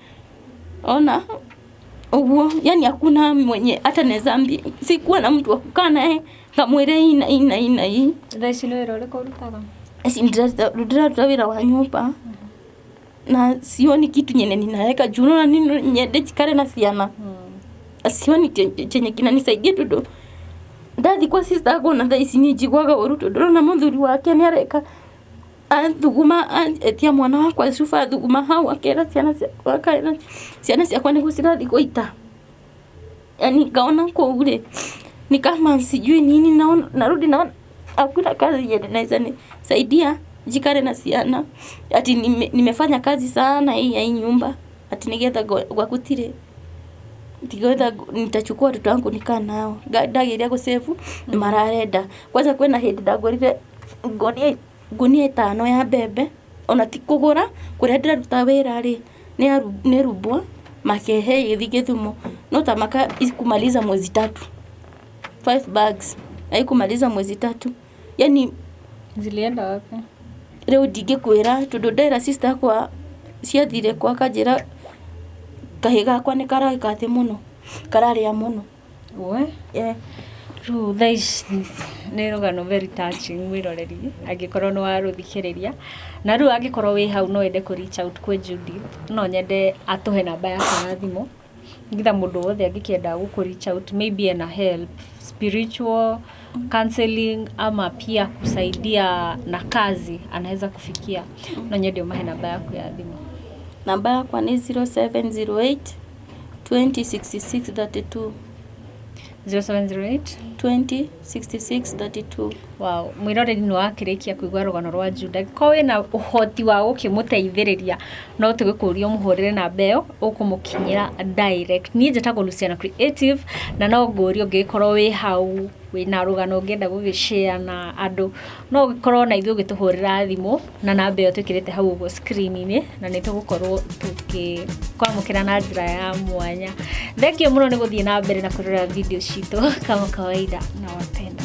ona ũguo, yani hakuna mwenye hata naweza ambi, sikuwa na mtu wa kukaa naye ngamwĩre hii na hii na hii na hii. Thaa ici nĩ wĩra ũrĩkũ ũrutaga? Ici ndĩraruta wĩra wa nyũmba na sioni kitu nyene ninaweka juu unaona nini nyende jikare na ciana, sioni chenye kinanisaidia tondu ndathi kwa sister akwa na thaa ici nĩ njiguaga ũru tondu ndĩrona mũthuri wake nĩ areka athuguma etia mwana wakwa cuba athuguma hau akera ciana ciakwa, akera ciana ciakwa nĩguo cirathi gũita. Yani ngaona kũu rĩ ni kama sijui nini, naona narudi naona hakuna kazi yenye naweza nisaidia njikare na ciana ati nimefanya kazi sana hii ya hii nyumba ati nigetha gwa gũtirĩ tigetha nitachukua watoto wangu nikaa nao. Ndageria gũsave nĩ mararenda kwanza. Kwĩna hĩndĩ ndagũrire ngunia ngunia ĩtano ya mbembe, ona ti kũgũra, kũrĩa ndĩraruta wĩra rĩ nĩ rubwa makehe ĩgĩthiĩ Gĩthumo no ta maka ikumaliza mwezi tatu, five bags haikumaliza mwezi tatu yani. Zilienda wapi? Rĩu ndingĩkwĩra tondũ ndera sister akwa ciathire kwa kanjĩra kahĩ gakwa nĩ kareka thĩ mũno, kararĩa mũno. We. Yeah. Rĩu thaa ici nĩ rũgano very touching mwĩroreri angĩkorwo nĩ warũthikĩrĩria, na rĩu angĩkorwo wĩ hau no wende kũ reach out kwĩ Judith, no nyende atũhe namba yake ya thimũ nĩgetha mũndũ wothe angĩkĩenda gũkũ reach out, maybe ena help spiritual counseling ama pia kusaidia na kazi anaweza kufikia, no nyende ũmahe namba yaku ya thimũ. Namba yakwa nĩ 0708 20 66 32. 0708 20 66 32. Wow, mwĩroreri nĩ wakĩrĩkia kũigua rũgano rwa Juda. Angĩkorwo wĩna ũhoti wa gũkĩmũteithĩrĩria no tũgĩkũrie ũmũhũrĩre namba ĩyo ũkũmũkinyĩra direct. Niĩ njĩtagwo Luciana Creative na no ngũrie ũngĩgĩkorwo wĩ hau wĩna rũgano ũngĩenda gũgĩ-share na andũ, no ũgĩkorwo na ithuĩ ũgĩtũhũrĩra thimũ na namba ĩyo twĩkĩrĩte hau ũguo screen-inĩ na nĩ tũgũkorwo tũgĩkwamũkĩra na njĩra ya mwanya. Thank you mũno nĩ gũthiĩ na mbere na kwĩrorera video citũ. Kama kawaida nawapenda.